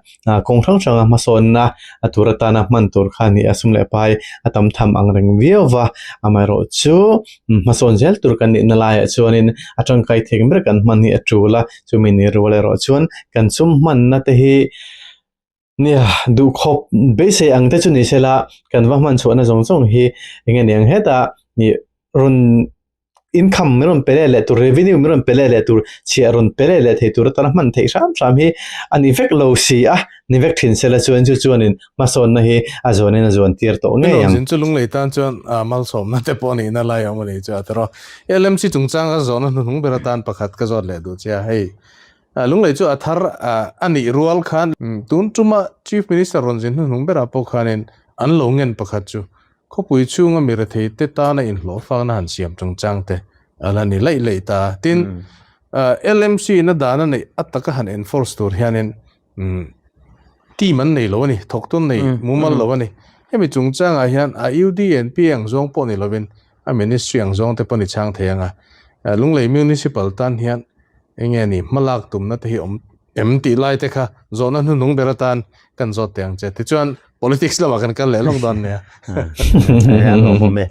kawng hrang hranga hmasawnna a tur atana hman tur kha a ni a sum leh pai a tam tham ang reng viau va amaherawh chu hmasawn zel tur kan nihna laiah chuanin a tangkai thei ber kan hman hi a tul a chumi ni rual erawh chuan kan sum hmanna te hi Nia, duhkhawp beisei ang te chu ni sela, kan va hman chhuahna zawng zawng hi eng nge niang hetah nih rawn income min rawn pe leh leh tur, revenue min rawn pe leh leh tur, chhiah rawn pe leh leh thei tur atana hman theih hram hram hi a ni vek lo si a, ni vek thin sela chuan chu chuanin hmasawnna hi a zuanin a zuan tir tawh ngei ang. Zin chu lunglei tan chuan malsawmna te pawh nihna lai a awm a ni chu a tawrh a. LMC chungchang ka zawhna hnuhnung ber atan pakhat ka zawt leh duh che a, hei Lunglei chu a thar a nih rual khan tun tuma Chief Minister rawn zin hnuhnung berah pawh khanin an lo ngen pakhat chu khawpui chhunga mi rethei te tana inhlawhfakna han siam chungchang te a la ni laih laih ta. Tin, LMC in a dan a neih a taka han enforce tur hianin team an nei lo a ni, thawktu an nei mumal lo a ni. Hemi chungchangah hian a UDNP ang zawng pawh ni lovin a ministry ang zawng te pawh ni chhang thei ang a. Lunglei Municipal tan hian Eng nge ni hmalak tumna te hi awm em tih lai te kha zawhna hnuhnung ber atan kan zawt teh ang che. Tichuan politics lamah kan kal leh lawk dawn nia. An awm awm e.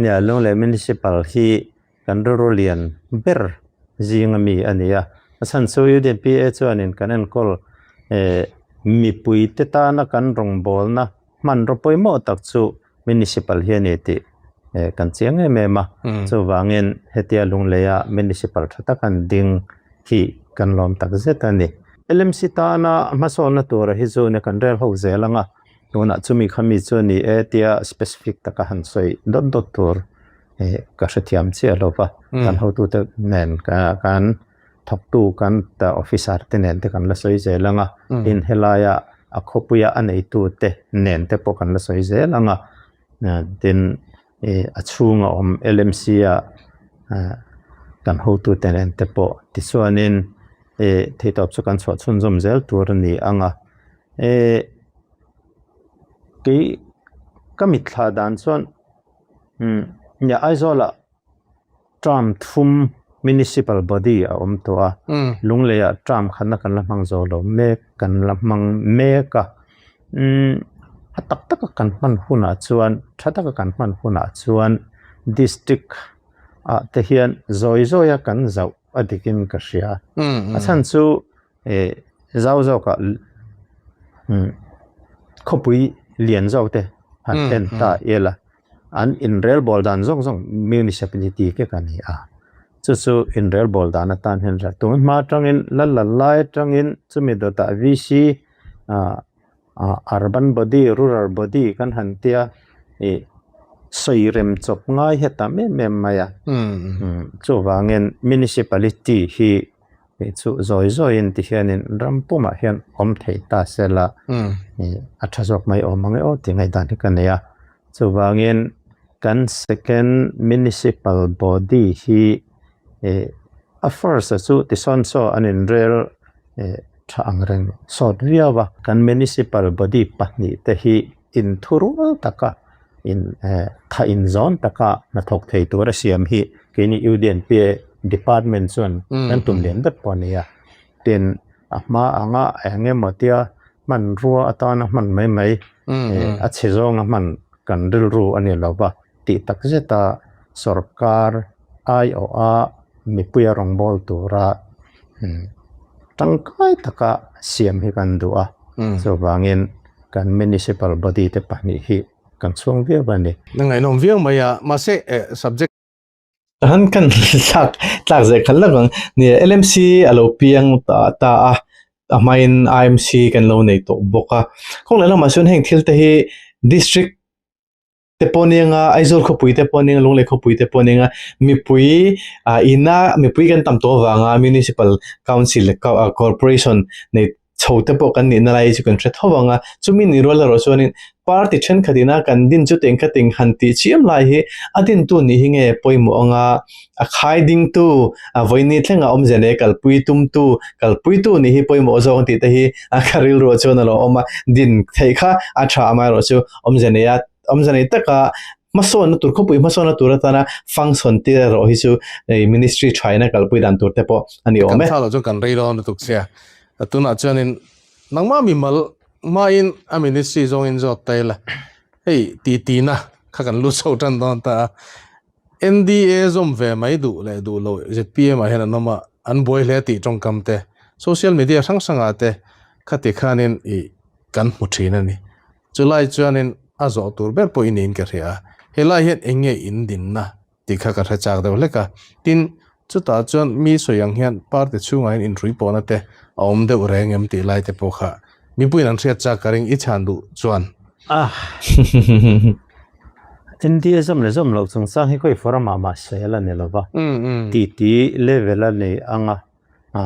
Nia, Lunglei Municipal hi kan rilru lian ber zinga mi a ni a. A chhan chu UDPA chuanin kan enkawl mipuite tana kan rawngbawlna hmanraw pawimawh tak chu Municipal hi a ni tih kan chiang em em a, chuvangin hetia Lungleia Municipal tha tak an ding hi kan lawm tak zet a ni. LMC tana hmasawnna tura hi chu nia kan rel ho zel ang a, tunah chumi kha mi chu a ni e tia specific taka han sawi dawt dawt tur ka hrethiam chiah lo va, kan hotute nen kan thawktu kan officer te nen te kan la sawi zel ang a, tin helaia a khawpuia a neitu te nen te pawh kan la sawi zel ang a, tin a chhunga awm LMC a kan hotu te nen te pawh tichuanin theihtawp chu kan chhuah chhunzawm zel tur a ni ang a, kei ka mitthla dan chuan Aizawlah Term thum Municipal Body a awm tawh a, Lungleiah term khatna kan la hmang zo lo mek, kan la hmang mek a. Umm a tak taka kan hman hunah chuan, tha taka kan hman hunah chuan District ah te hian zawi zawia kan zauh a dikin ka hria. A chhan chu eh zau zawkah umm khawpui lian zawk te han en ta ila. An inrelbawl dan zawng zawng municipality vek a ni a, chu chu inrelbawl dan atan hian ral tun hma atangin lal lal lai atangin chumi dawtah VC ah ah urban body rural body kan han tia ih sawi rem chawp ngai hi a tam em em mai a chuvangin municipality hi Hei chu zawi zawiin ti hianin ram pumah hian awm thei ta sela a tha zawk mai awm ang e aw tih ngaihdan hi ka nei a. Chuvangin kan second municipal body hi a first a chu tisawn saw an inrel tha ang reng sawt viau a. Kan municipal body pahnihte hi inthurual taka in tha inzawn taka hnathawk thei tura siam hi keini UDNPA department chuan kan tum lian ber pawh a ni a. Tin, a hma anga eng emaw tia hmanrua atana hman mai mai a chhe zawnga hman kan rilru a ni lo va, tih tak zeta sorkar aiawha mipuia rawngbâwl tura tangkai taka siam hi kan duh a, chuvangin kan municipal body te pahnih hi kan chhuang viau a ni. Na ngaihnawm viau mai a, mahse subject. Han kan thlak tlak zeh khalh lak ang. Nia LMC a lo piang ta ta a, a hmain IMC kan lo nei tawh bawk a. Kawng leh lamah chuan heng thil te hi district te pawh nia Aizawl khawpui te pawh nia Lunglei khawpui te pawh nia mipui ah ina mipui kan tam tawh avanga municipal council corporation nei. chho te pawh kan nihna lai chu kan hre tho ang a, chumi ni rual erawh chuanin party thenkhat ina kan din chu teng kha teng han tih chiam lai hi a dintu nih hi nge pawimawh ang a, a khai dingtu a vawiini thlenga awmzia nei kalpui tumtu kalpuitu nih hi pawimawh zawk ang tih te hi a ka rilruah chuan a lo awm a, din theih kha a tha amaherawhchu awmzia nei a awmzia nei taka hmasawnna tur khawpui hmasawnna tur atana function tir erawh hi chu hei ministry tha in a kalpui dan tur te pawh a ni awm e. Kan thla loh chuan kan rei dawn lutuk sia. Tunah chuanin nangmah mimal hmain a ministry zawngin zawt ta ila hei titina kha kan lut chho tan dawn ta a. NDA zawm ve mai duh leh duh loh zpm ah hian an awm a, an buai hle tih tawngkam te social media hrang hrangah te khati khanin ih kan hmu thin a ni. Chulai chuanin a zawh tur ber pawh i niin ka hria a, helai hian eng nge in dinna tih kha ka hre chak deuh hlek a. Tin, chutah chuan mi sawi ang hian party chhungah hian inhrui pawhna te a awm deuh reng em tih lai te pawh kha mipuiin an hriat chak ka ring i chhan duh chuan. A India zawm leh zawm loh chungchang hi khawi forum ah mah sawi a la ni lova, titi level a nei ang a. A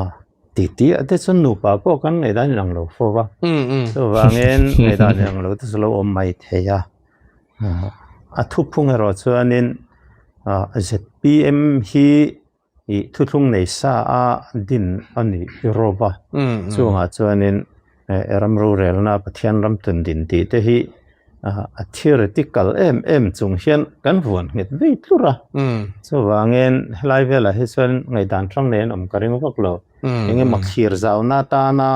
ti ti a te chuan nupa pawh kan ngaihdan inang lo fo va chuvangin ngaihdan inang lo te chu lo awm mai thei a a thuphung erawh chuanin zpm hi ih thuthlung nei sa a din a nih rawp a chungah chuanin ram rorelna Pathian ram tun din tih te hi a theoretical em em chung hian kan vuan nghet vei tlur a chuvangin helai velah hi chuan ngaihdan hrang nei an awm ka ring vak lo eng emaw thlir zauna atana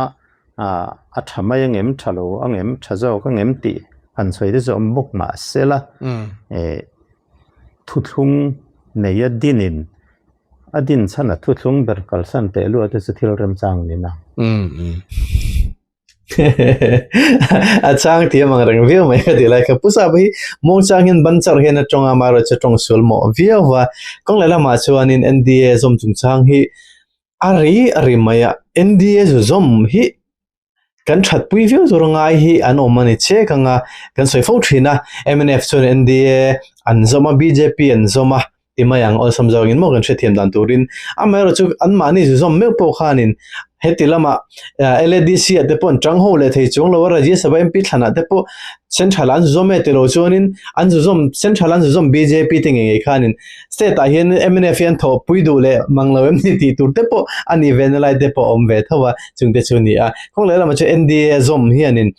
a tha mai angem tha lo angem tha zawk angem tih han sawi te chu awm bawk mah sela thuthlung neia dinin A din chhan a thuthlung ber kalsan teh luah te chu thil remchang ni na. A chang thiam ang reng viau mai ka ti lai kha. Pu Sapa hi muangchang hian ban char hian a tawng a, amaherawhchu a tawng sual mawh viau va. Kawng leh lamah chuanin NDA zawm chungchang hi a ri a ri mai a, NDA zu zawm hi Kan thatpui viau tur ngai hi an awm a ni chek ang a, kan sawi fo thin a, mnf chuan NDA an zawm a, bjp an zawm a ti mai ang awlsam zawngin maw kan hrethiam dan turin. Amaherawhchu chu anmahni zu zawm meuh pawh khanin heti lama LADC ah te pawh an tang ho leh thei chuang lo a, Rajya Sabha MP thlanah te pawh central ah an zu zawm e ti lo chuanin an zu zawm central an zu zawm bjp te ngei ngei khanin State ah hian mnf hian thawhpui duh leh mang lo em ni tih tur te pawh a nih ve na lai te pawh a awm ve tho a, chung te chu a ni a. Kawng leh lamah chuan NDA zawm hianin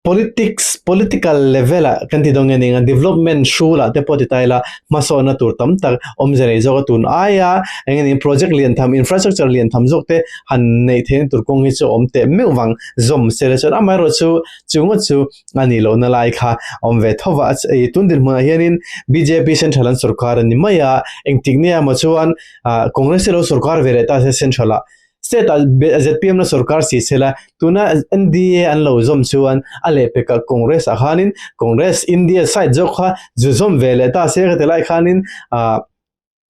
politics, political level ah kan ti dawn nge ning a, development hrul ah te pawh ti ta ila hmasawnna tur tam tak awmze nei zawk a tun aia eng nge ning project lian tham, infrastructure lian tham zawk te han neih theihna tur kawng hi chu a awm teh meuh vang zawm se la chuan amaherawhchu chu ngawt chu a nih lohna lai kha a awm ve tho va, tun dinhmunah hianin bjp central an sorkar a ni mai a, engtik nia emaw chuan Congress te lo sorkar ve leh ta se central ah state ah zpm la sorkar si se la tuna NDA an lo zawm chuan a lehpekah Congress ah khanin Congress India side zawk kha zu zawm ve leh ta se ka ti lai khanin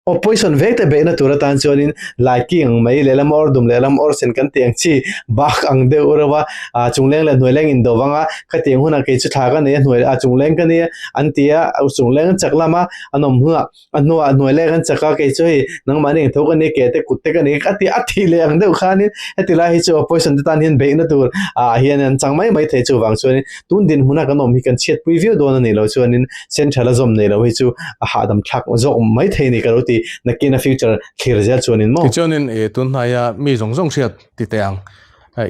Opposition vek te beihna tur atan chuanin laiking ang mai lehlam awr dum lehlam awr sen kan tih ang chi bak ang deuh reuh a, ah chungleng leh hnuaileng indo vang a, khatiang hunah kei chu thla ka nei a hnuai ah chungleng ka nia an ti a, chungleng an chak lam a, an awm hnuah a hnuah hnuaileng an chak a kei chu hei nangmahni engtho ka nia ke te kut te ka nei a ti a tih leh ang deuh khanin heti lai hi chu opposition te tan hian beihna tur ah hian an chang mai mai thei chuvang chuanin tun dinhmuna kan awm hi kan chhiatpui viau dawn a nih loh chuanin Central a zawm nei lo hi chu a hahdam thlak zawk mai thei ni ka lo ti nakin a future thlir zel chuanin maw. Tichuanin i tunhnaia mi zawng zawng hriat ti teh ang.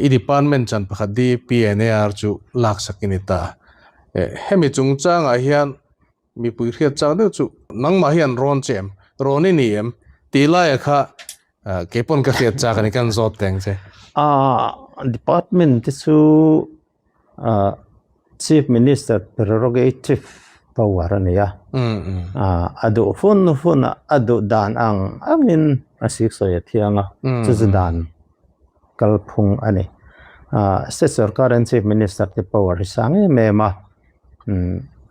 I department chan pakhat DPNAR chu laksak i ni ta. Hemi chungchangah hian mipui hriat chak deuh chu nangmah hian rawn che em? Rawn i ni em? Tih laia kha keipawn ka hriat chak a ni kan zawt teng che. Department te chu Chief Minister prerogative power a ni a, a duh hun hun a a duh dan ang angin a siksawi a thiang a, chu chu dan kalphung a ni. State sorkar hian Chief Minister te power hi sang em em a,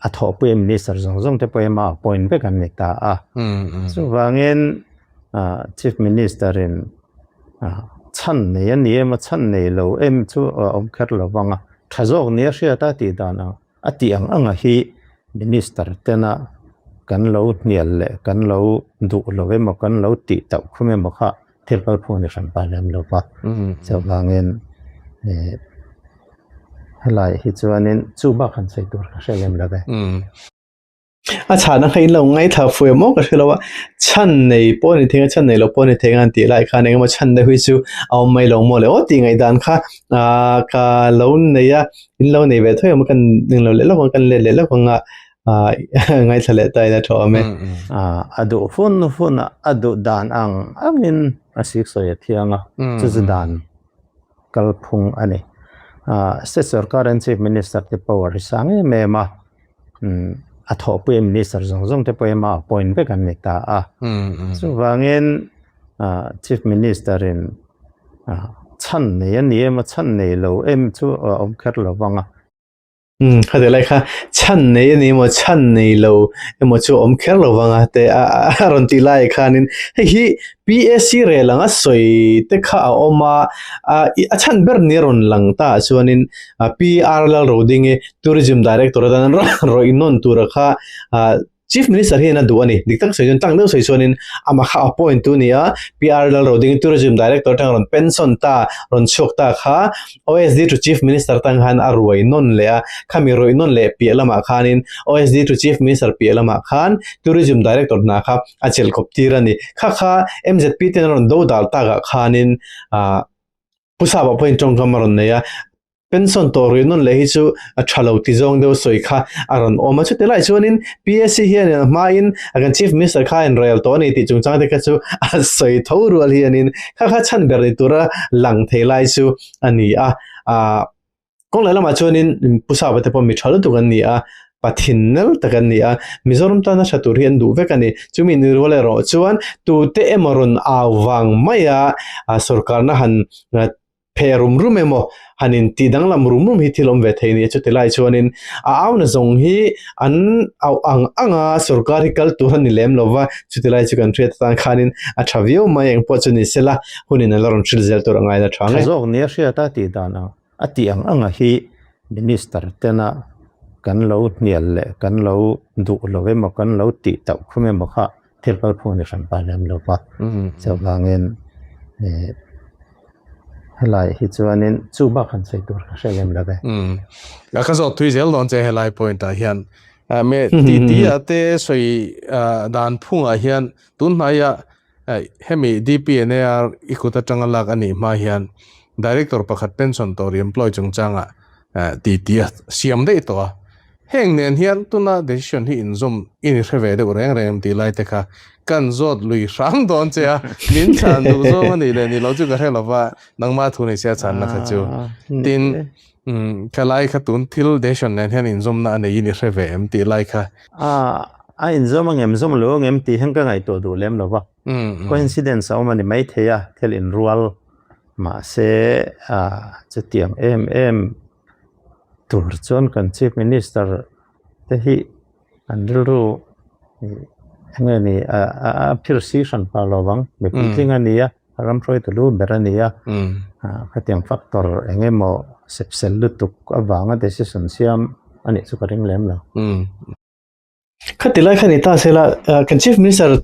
a thawhpui Minister zawng zawng te pawh hi amah appoint vek an ni ta a, chuvangin Chief Minister in Chhan nei a ni em a, chhan nei lo em chu a awm kher lo vang a, tha zawk nia hriat a tih dan ang a tih ang anga hi Minister tena kan lo hnial leh kan lo duh lo emaw kan lo tih tauh khum emaw kha thil kalphung a ni hran pa lem lo va, chuvangin. Eh helai hi chuanin chu bak han sawi tur ka hre lem lo ve. A chhan a in lo ngaithla fu em aw ka hre lo a, chhan nei pawh a ni thei a, chhan nei lo pawh a ni thei ang tih lai khan engemaw chhan deuh hi chu a awm mai lo maw le aw tih ngaihdan kha ah ka lo nei a, in lo nei ve tho em kan eng lo leh lawk ang kan let leh lawk ang a ah ngaithla leh ta ila tha awm e. Ah a duh hun hun a, a duh dan ang angin a siksawi a thiang a, chu chu dan kalphung a ni. Ah state sorkar an chief minister te power hi sang em em a. a thawhpui minister zawng zawng te pawh ema appoint vek an ni ta a chuvangin chief minister in chhan nei a ni emaw chhan nei lo em chu a awm kher lo vang a. Khati lai kha chhan nei a ni emaw chhan nei lo emaw chu a awm kher lo vang a te a rawn tih lai khanin hei hi PAC rel anga sawi te kha a awm a, a chhan ber ni a rawn lang ta ah chuanin PR Lalrodingi Tourism Director atan rawih nawn tura kha Chief Minister hian a duh a ni. Dik tak sawi chuan tlang deuh sawi chuanin amah kha appoint tu a ni a, PR Lalrodingi Tourism Director atang rawn pension ta, rawn chhuak ta kha OSD to Chief Minister atang khan a ruai nawn leh a, khami rawih nawn leh piah lamah khanin OSD to Chief Minister piah lamah khan Tourism Director hna kha a chelh kawp tir a ni. Kha kha MZP ten a rawn do dal takah khanin ah Pu Sapa pawhin tawngkam a rawn nei a, pension tawh rih nawn leh hi chu a tha lo ti zawng deuh sawi kha a rawn awm a. Chutih lai chuanin PSC hianin a hmain a kan Chief Minister kha a inrel tawh a ni tih chungchang te kha chu a sawi tho rual hianin kha kha chhan ber ni tura lang thei lai chu a ni a. Ah Kawng leh lamah chuanin Pu Sapa te pawh mi tha lutuk an ni a, pathin nel tak an ni a, Mizoram tana tha tur hi an duh vek a ni. Chumi ni rual erawh chuan tute emaw rawn au vang maia sorkarna han phe rum rum emaw han intih danglam rum rum hi thil awm ve thei a ni. Chuti lai chuanin a auna zawng hi an auh ang anga sorkar hi kal tur a ni lem lova, chuti lai chu kan hriat atan khanin a tha viau mai engpawh chu ni sela hunin a la rawn hrilh zel tur a ngaina tha ang e. Tha zawk nia hriat a tih dan ang. A tih ang anga hi Minister tena kan lo hnial leh kan lo duh lo emaw kan lo tih tauh khum emaw kha thil kalphung ni hran pa lem lo va. Chuvangin helai hi chuanin chu bak han sawi tur ka hre lem lo ve. Ka zawt thui zel dawn che helai point ah hian me ti ti ah te sawi dan phungah hian tunhnaiah Hemi DPNAR i kut atanga lak a nih hma hian Director pakhat pension tawh re-employ chungchangah titi a siam daih tawh a. Heng nen hian tuna decision hi inzawm i ni hre ve deuh reng reng em tih lai te kha kan zawt lui hrang dawn che a, min chhan duh zawng a nih leh ni lo chu ka hre lo va, nangmah thu ni sia chhanna kha chu. Tin, ka lai kha tun thil decision nen hian inzawmna a nei i ni hre ve em tih lai kha. A inzawm ang em zawm lo ang em tih hian ka ngaihtuah duh lem lo va. Coincidence a awm a ni maithei a, thil inrual mahse chutiang em em tur chuan kan Chief Minister te hi an rilru eng nge ni a phir si hran pah lo vang. Mi puitling a ni a, ram hruaitu lu ber a ni a, khatiang factor eng emaw sepsel lutuk avanga decision siam a nih chu ka ring lem lo. Khati lai kha ni ta sela kan Chief Minister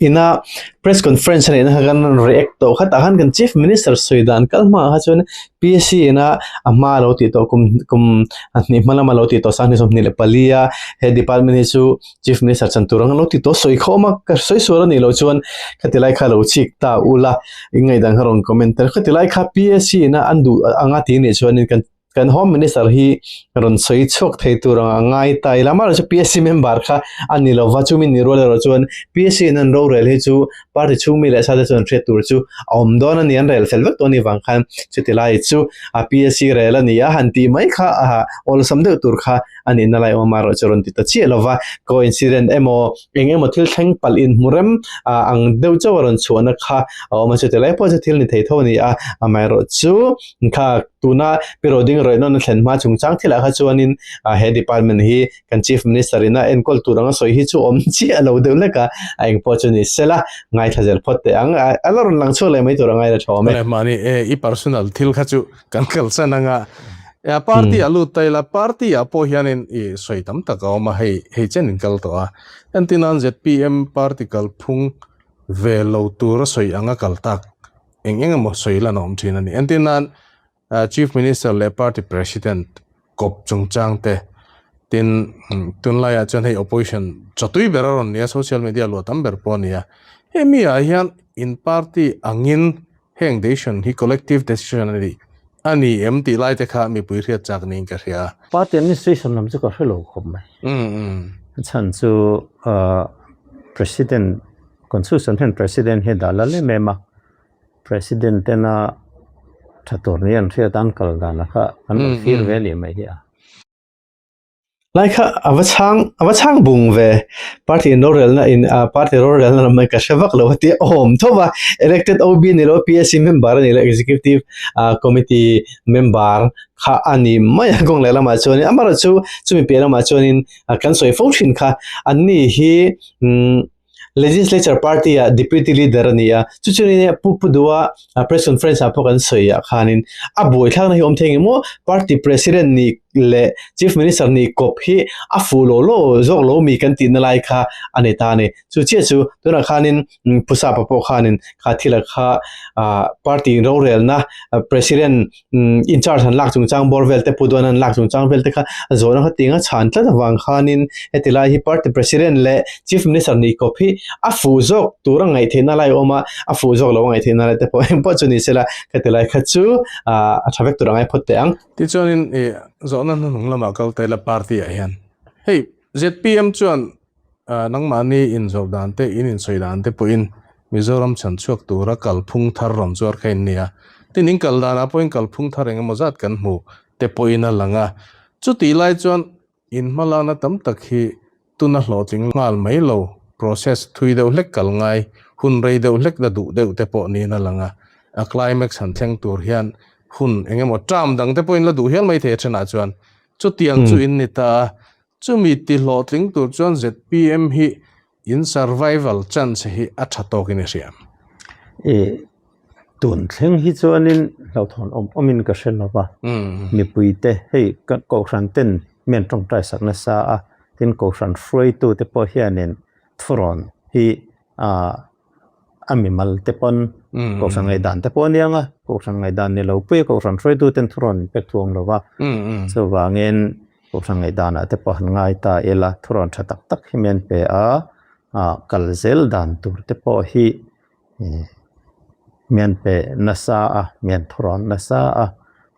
ina press conference a neihna kha kan rawn react tawh kha tah khan kan Chief Minister sawi dan kal hmaah kha chuan PSC ina a hma a lo tih tawh kum kum hnih hma lama lo tih tawh 2024 a he department hi chu Chief Minister chan tur ang lo ti tawh sawi khawm a ka sawi sual a nih loh chuan khati lai kha lo chik ta ula i ngaihdan kha rawn comment tel khati lai kha PSC ina an duh anga ti nih chuanin kan Kan Home Minister hi rawn sawi chhuak thei tur anga ngai ta ila. Amaherawhchu chu PSC member kha a ni lova, chumi ni rual erawh chuan PSC in an rorel hi chu party chhung mi leh sa te chuan hriat tur chu a awm dawn a ni, an rel fel vek tawh a ni vang khan chuti lai chu a PSC rel a ni a, han tih mai kha a awlsam deuh tur kha a nihna lai awm amaherawhchu rawn ti ta chiah lova, coincident emaw eng emaw thil thleng palh inhmu rem ang deuh chauh a rawn chhuahna kha a awm a, chuti lai pawh chu thil ni thei tho a ni a, amaherawhchu kha tuna pi Roding Rawihnawn a thlen hma chungchang thilah kha chuanin he department hi kan Chief Minister in a enkawl tur anga sawi hi chu awm chiah lo deuh lek a, a eng pawh chu ni sela ngaithla zel phawt teh ang, a la rawn lang chhuak leh mai tur a ngaina tha awm e. Mahni i personal thil kha chu kan kalsan anga party a lut ta ila party ah pawh hianin i sawi tam tak a awm a hei hei chen in kal tawh a entirnan ZPM party kalphung ve lo tur a sawi anga kal tak eng eng emaw sawi lan a awm thin a ni entirnan. Chief Minister leh Party President kawp chungchang te tin tunlaiah chuan hei opposition chawtui ber a rawn ni a, social media luah tam ber pawh a ni a. Hemi ah hian in party angin heng decision hi collective decision a ni a ni em tih lai te kha mipui hriat chak niin ka hria a. Party administration lam chu ka hre lo khawp mai. A chhan chu President, Constitution hian President hi a dah lal em em a. President tena tha tur ni an hriat an kal dan a kha an lo fir ve leh mai hi a. Lai kha a va chhang a va chhang bung ve party in rorelna in party rorelna lam mai ka hre vak lo a tia awm tho va elected OB ni lo PSC member a ni lo executive committee member kha a ni mai a kawng leh lamah chuanin amaherawhchu chumi piah lamah chuanin kan sawi fo thin kha anni hi umm Legislature Party ah Deputy Leader a ni a, chu chuanin Pu Pu Dua Press Conference ah pawh kan sawi ah khanin a buaithlakna hi awm thei engemaw Party President nih leh Chief Minister nih kawp hi a fuh lo lo zawk lo mi kan tihna lai kha a ni ta a ni. Chu chiah chu tunah khanin Pu Sapa pawh khanin kha thila kha Party rorelna President in charge han lak chungchang bawr vel te pu duan han lak chungchang vel te kha a zawhna kha tinga chhan tlat avang khanin heti lai hi party president leh chief minister nih kawp hi a fuh zawk tur a ngaih theihna lai a awm a a fuh zawk lo a ngaih theihna lai te pawh engpawh chu ni sela khati lai kha chu a tha vek tur a ngai phawt teh ang. Tichuanin ih zawhna hnuhnung lamah kal ta ila party ah hian hei zpm chuan Nangmahni inzawrh dan te, in insawi dan te pawhin Mizoram chhan chhuak tura kalphung thar rawn zuar kha in ni a. Tin, in kal danah pawhin kalphung thar eng emaw zat kan hmu te pawhin a lang a. Chutih lai chuan in hmalakna tam tak hi tuna hlawhtling nghal mai lo, process thui deuh hlek kal ngai, hun rei deuh hlek la duh deuh te pawh niin a lang a. A climax han thleng tur hian hun eng emaw term dang te pawhin la duh hial mai thei a thenah chuan. Chutiang chu in ni ta a. Chumi ti hlawhtling tur chuan zpm hi in survival chance hi a tha tawkin i hria. I tun thleng hi chuanin hlauhthawn awm awmin ka hre lo va, mipuite hei kohhran ten mi an tawngtai sak nasa a, tin kohhran hruaitute pawh hianin thurawn hi a mimal te pawn kohhran ngaihdan te pawh a nia nga, kohhran ngaihdan ni lo pui a kohhran hruaitu ten thurawn in pek thuang lo va, chuvangin kohhran ngaihdanah te pawh han ngai ta ila thurawn tha tak tak hi mian pe a, kal zel dan tur te pawh hi mian pe nasa a, mian thurawn nasa a,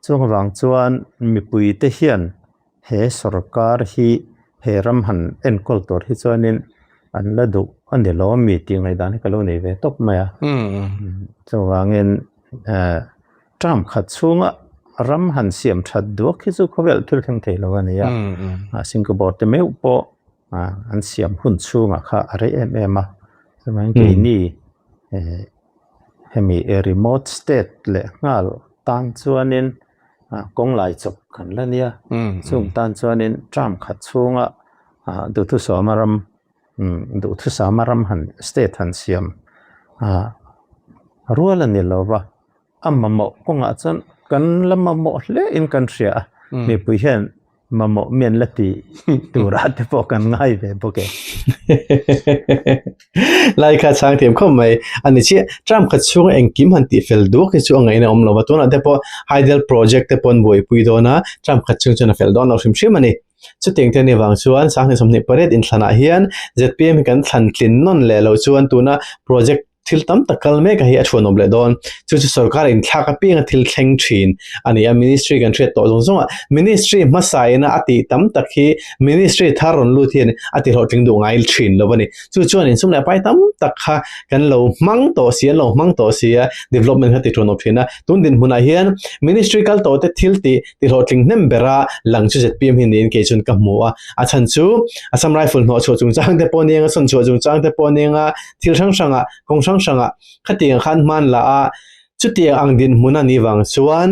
chung avang chuan mipui te hian He sorkar hi he ram han enkawl tur hi chuanin an la duh a ni lo ami tih ngaihdan hi ka lo nei ve tawp mai a. Chuvangin term khat chhunga ram han siam that duak hi chu khawvel thil thleng thei lo a ni a. Singapore te meuh pawh an siam hun chhungah kha a rei em em a. Chuvangin keini hemi remote state leh nghal tan chuanin kawng lai chawp kan la nia chung tan chuanin term khat chhunga duhthusama ram duhthusama ram han state han siam rual a ni lo va a mamawh kawngah chuan kan la mamawh hle in kan hria a mipui hian Mamawh mi an la ti turah te pawh kan ngai ve bawk e. Lai kha chhang thiam khawp mai. A ni chiah, term khat chhunga engkim han tih fel duak hi chu a ngaihna awm lo va. Tunah te pawh Hydel project te pawh an buaipui dawn a, term khat chhung chuan a fel dawn lo hrim hrim a ni. Chutiang te a nih vang chuan 2028 inthlanah hian zpm hi kan thlan tlin nawn leh loh chuan tuna project Thil tam tak kal mek a hi a thuanawm leh dawn. Chu chu sorkar inthlak apianga thil thleng thin a ni a, ministry kan hriat tawh zawng zawng a, ministry hmasa ina a tih tam tak hi ministry thar rawn lut hian a ti hlawhtling duh ngai thin lo a ni. Chu chuan insum leh pai tam tak kha kan lo hmang tawh si, an lo hmang tawh si a, development kha ti thuanawm thin a. Tun dinhmunah hian ministry kal tawh te thil tih ti hlawhtling hnem bera lang chu zpm hi niin kei chuan ka hmu a, a chhan chu Assam Rifle hnawhchhuah chungchang te pawh nia, sawnchhuah chungchang te pawh nia, thil hrang hrangah kawng hrang hrangah khatiang khan hman la a, chutiang ang dinhmun a nih vang chuan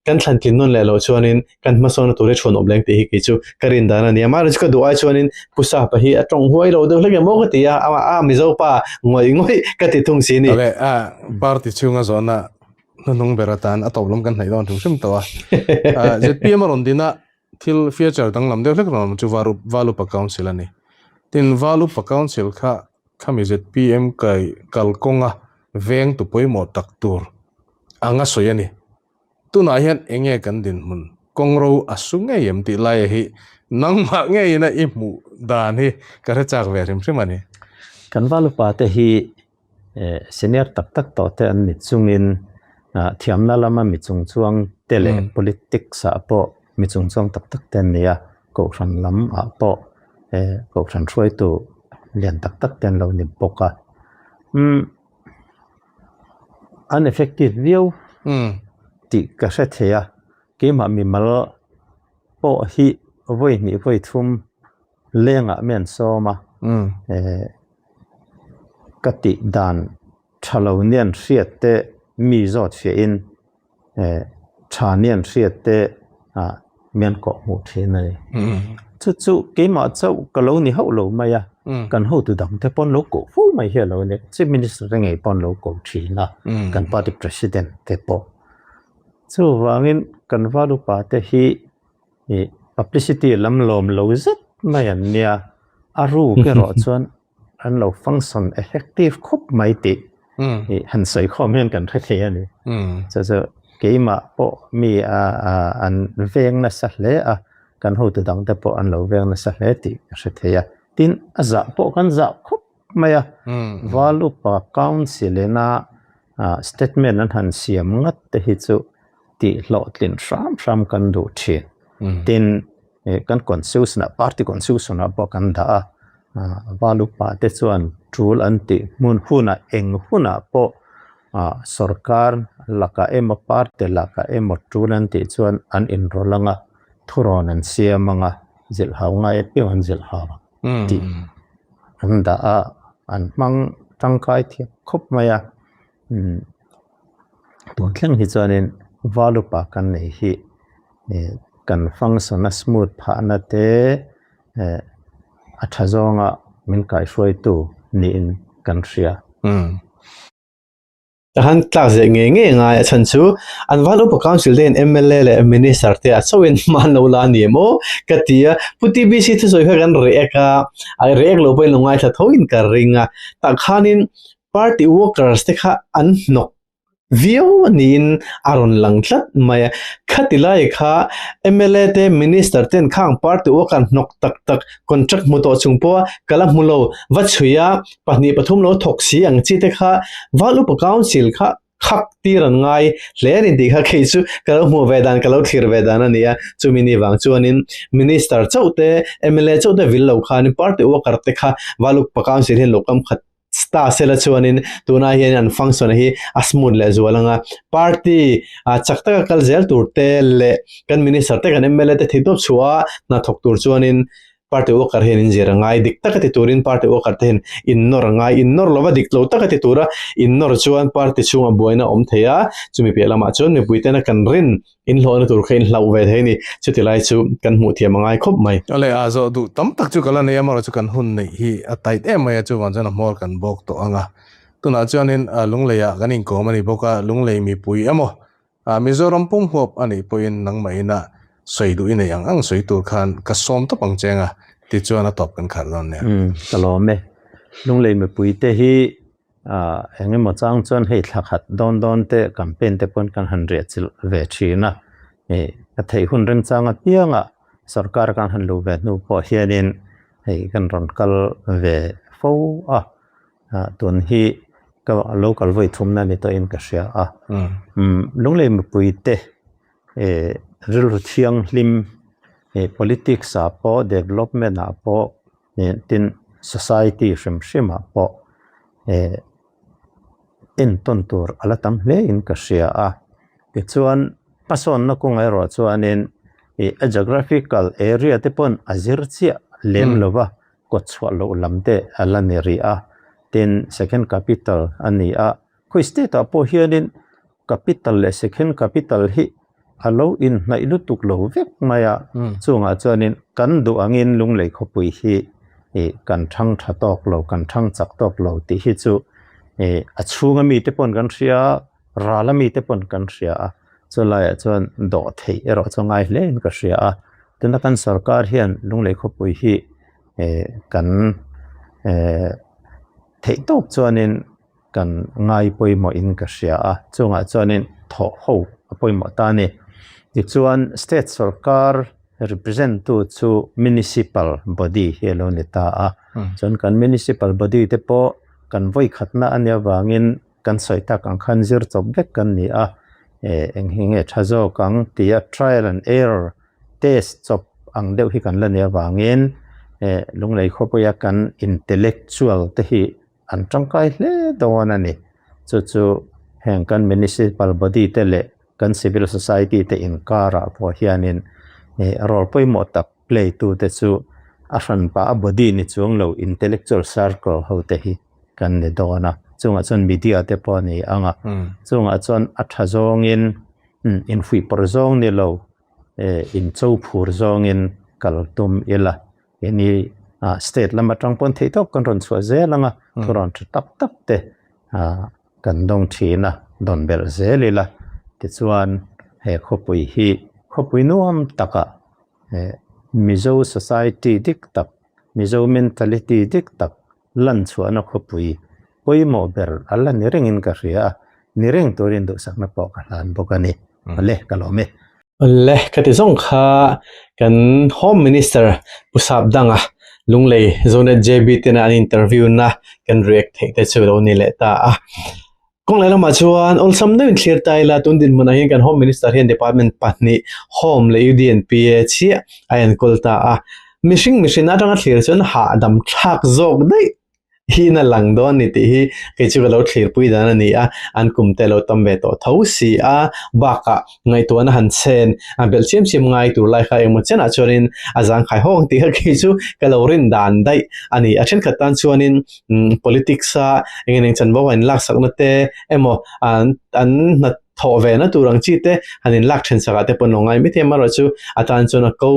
kan thlan tlin nawn leh loh chuanin kan hmasawnna tur hi chhuan awm leng tih hi kei chu ka rin dan a ni a. Mahse ka duh ai chuanin Pu Sapa hi a tawng huai lo deuh hlek em aw ka ti a, a Mizo pa ngawih ngawih ka ti thung si ni. Awle, a party chhunga zawhna hnuhnung ber atan a tawp lam kan hnaih dawn hrim hrim tawh a. Zpm a rawn din a, Thil feature danglam deuh hlek rawn awm chu Valupa Council a ni. Tin, Valupa Council kha khami zpm kai kalkawnga veng tu pawimawh tak tur anga sawi a ni. Tunah hian enge kan dinhmun kawngro a su ngei em tih laia hi nangmah ngeiin a i hmuh dan hi ka hre chak ve hrim hrim a ni. Kan valupa te hi senior tak tak tawh te an ni chungin thiamna lama mi chungchuang te leh politics ah pawh mi chungchuang tak tak te an ni a, kohhran lam ah pawh kohhran hruaitu lian tak tak te an lo ni bawk a. Umm an effective viau tih ka hre thei a, keimah mimal pawh hi vawi hnih vawi thum lengah mi an sawm a, ka tih dan tha lo nian hriat te mi zawt fiahin tha nian hriat te mi an kawh hmuh thin a ni. Chu chu keimah chauh ka lo ni hauh lo mai a, kan hotu dang te pawn lo koh fo mai hi a lo ni. Chief Minister te ngei pawn lo koh thin a, kan party president te pawh. Chuvangin kan valupa te hi Ih publicity lam lawm lo zet mai an nia, a ruk erawh chuan an lo function effective khawp mai tih ih han sawi khawm hian kan hre thei a ni. Chu chu keimah pawh mi a an veng nasa hle a, kan hotu dang te pawh an lo veng nasa hle tih ka hre thei a. Tin, a zah pawh kan zah khawp mai a, Val Upa Council ina statement an han siam ngat te hi chu tih hlawhtlin hram hram kan duh thin. Tin, kan constitution ah, party constitution ah pawh kan dah a, Val upa te chuan tul an tih hmun hunah eng hunah pawh sorkar lakah emaw party lakah emaw tul an tih chuan an inrawlh ang a, thurawn an siam ang a, zilh hau ngai apiang an zilh hau ang tih an dah a, an hmang tangkai thiam khawp mai a. Tun thleng hi chuanin valupa kan nei hi kan function a smooth phahna te a tha zawnga min kaihruaitu niin kan hria. Tahan tlak zeh ngei ngei ngai a chhan chu an val upa council te in MLA leh minister te a chauhin hman lo la a ni em aw ka ti a Pu TBC thusawi kha kan react a a react lo pawhin lo ngaithla tho in ka ring a tah khanin Party workers te kha an hnawk viau a niin a rawn lang tlat mai a. Khati lai kha mla te minister ten khang party worker hnawk tak tak contract hmu tawh chung pawha ka la hmu lo va chhui a, pahnih pathum lo thawk si ang chi te kha Val Upa Council kha khak tir an ngai hle a ni tih kha kei chu ka lo hmuh ve dan ka lo thlir ve dan a ni a. Chumi ni vang chuanin minister chauh te mla chauh te vil lo khanin party worker te kha Val Upa Council hian lo kam khat ta sela chuanin tunah hian an function hi a smooth leh zual anga party a chak taka kal zel tur te leh kan minister te kan mla te theihtawp chhuah a hnathawk tur chuanin party worker hian in zir a ngai dik taka ti turin party worker te hian in nawr a ngai in nawr lova dik lo taka ti tura in nawr chuan party chhungah buaina a awm thei a chumi piah lamah chuan mipui tena kan rin Inhlawhna tur kha inhlauh ve thei a ni. Chuti lai chu kan hmuh thiam a ngai khawp mai. Awle, a zawh duh tam tak chu ka la nei a, amaherawhchu kan hun neih hi a tight em mai a, chuvang chuan a hmawr kan bawk tawh ang a. Tunah chuanin Lungleiah kan inkawm a ni bawk a, Lunglei mipui emaw, Mizoram pum huap a nih pawhin nangmah ina sawi duh i neih ang ang sawi tur khan ka sawm tawp ang cheng a, tichuan a tawp kan khalh dawn nia. Umm, ka lawm e. Lunglei mipuite hi Ah, eng emaw chang chuan hei thla khat dawn dawn te campaign te pawn kan han riah chilh ve thin a, ih ka theih hun remchang apiangah sorkar kan han luh ve hnu pawh hianin hei kan rawn kal ve fo a, ah tun hi ka local vawi thumna ni tawhin ka hria a, umm Lunglei mipui te ih rilru thianghlim ih politics ah pawh development ah pawh Ih tin society hrim hrim ah pawh ih entawn tur a la tam hle in ka hria a tichuan hmasawnna kawngah erawh chuanin ih a geographical area te pawn a zir chiah lem lo va kawt chhuah loh lam te a la ni rih a tin second capital a ni a khawi state ah pawh hianin capital leh second capital hi a lo inhnaih lutuk lo vek mai a, chungah chuanin kan duh angin Lunglei khawpui hi ih kan thang tha tawk lo, kan thang chak tawk lo tih hi chu ih a chhunga mite pawn kan hria a, rala mite pawn kan hria a, chulaiah chuan dawh theih erawh chu ngai hle in ka hria a, tuna kan sorkar hian Lunglei khawpui hi ih kan eh theih tawp chuanin Kan ngai pawimawh in ka hria a, chungah chuanin thawh ho a pawimawh ta a ni. Tichuan state sorkar represent tu chu municipal body hi a lo ni ta a, chuan kan municipal body te pawh kan vawi khatna a nih avangin kan sawi tak ang khan zir chawp vek kan ni a, eh eng hi nge tha zawk ang tia trial and error test chawp ang deuh hi kan la nih avangin eh Lunglei khawpuia kan intellectual te hi an tangkai hle dawn a ni. Chu chu heng kan municipal body te leh kan civil society te inkarah pawh hianin eh role pawimawh tak play tu te chu a hranpa a body ni chuang lo intellectual circle ho te hi kan ni dawn a. Chungah chuan media te pawh a ni ang a, chungah chuan a tha zawngin infuihpawrh zawng ni lo eh incho phur zawngin kal tum ila. Keini state lam atang pawn theih tawp kan rawn chhuah zel ang a, thu rawn tha tak tak te kan dawng thin a, dawn belh zel ila. Tichuan he khawpui hi khawpui nuam takah Mizo society dik tak, Mizo mentality dik tak lan chhuahna khawpui pawimawh ber a la ni rengin ka hria a, ni reng turin duhsakna pawh ka hlan bawk a ni. Awle, ka lawm e. Awle, ka ti zawng kha kan Home Minister Pu Sapdanga Lunglei Zonet JB tena an interview na kan react theih te chu lo ni leh ta a. Kawng leh lamah chuan awlsam deuhin thlir ta ila tun dinhmunah hian kan Home Minister hian department pahnih Home leh UDNPA chiah a enkawl ta a. Mihring mihrin atanga thlir chuan hahdam thlak zawk daih hi na lang dawn ni tih hi kei chu ka lo thlirpui dan a ni a, an kum te lo tam ve tawh tho si a, bakah ngaihtuahna han chen a belh chiam chiam ngai tur lai kha engmaw chenah chuanin a zangkhai hawk tih kha kei chu ka lo rin dan daih a ni. A thenkhat tan chuanin politics a eng eng chanvo a inlaksakna te emaw an an hna thawh ve na tur ang chi te han inlak then sak ah te pawh an lo ngai maithei a, amaherawhchu a tan chuan a ko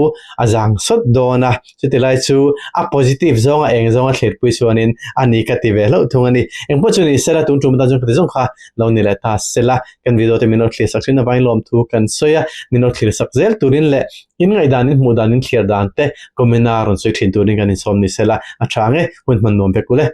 a zang sawt dawn a, chuti lai chu a positive zawng a eng zawng a thlirpui chuanin a ni ka ti ve hlauh thung a ni. Engpawh chu ni sela tun tum atan chuan ka ti zawng kha lo ni leh ta sela kan video te min lo thlir sak thin avangin lawmthu kan sawi a, min lo thlir sak zel turin leh in ngaihdan in hmuh dan in thlir dan te comment a rawn sawi thin turin kan insawm ni sela a tha ang e, hun hman nuam vek u le.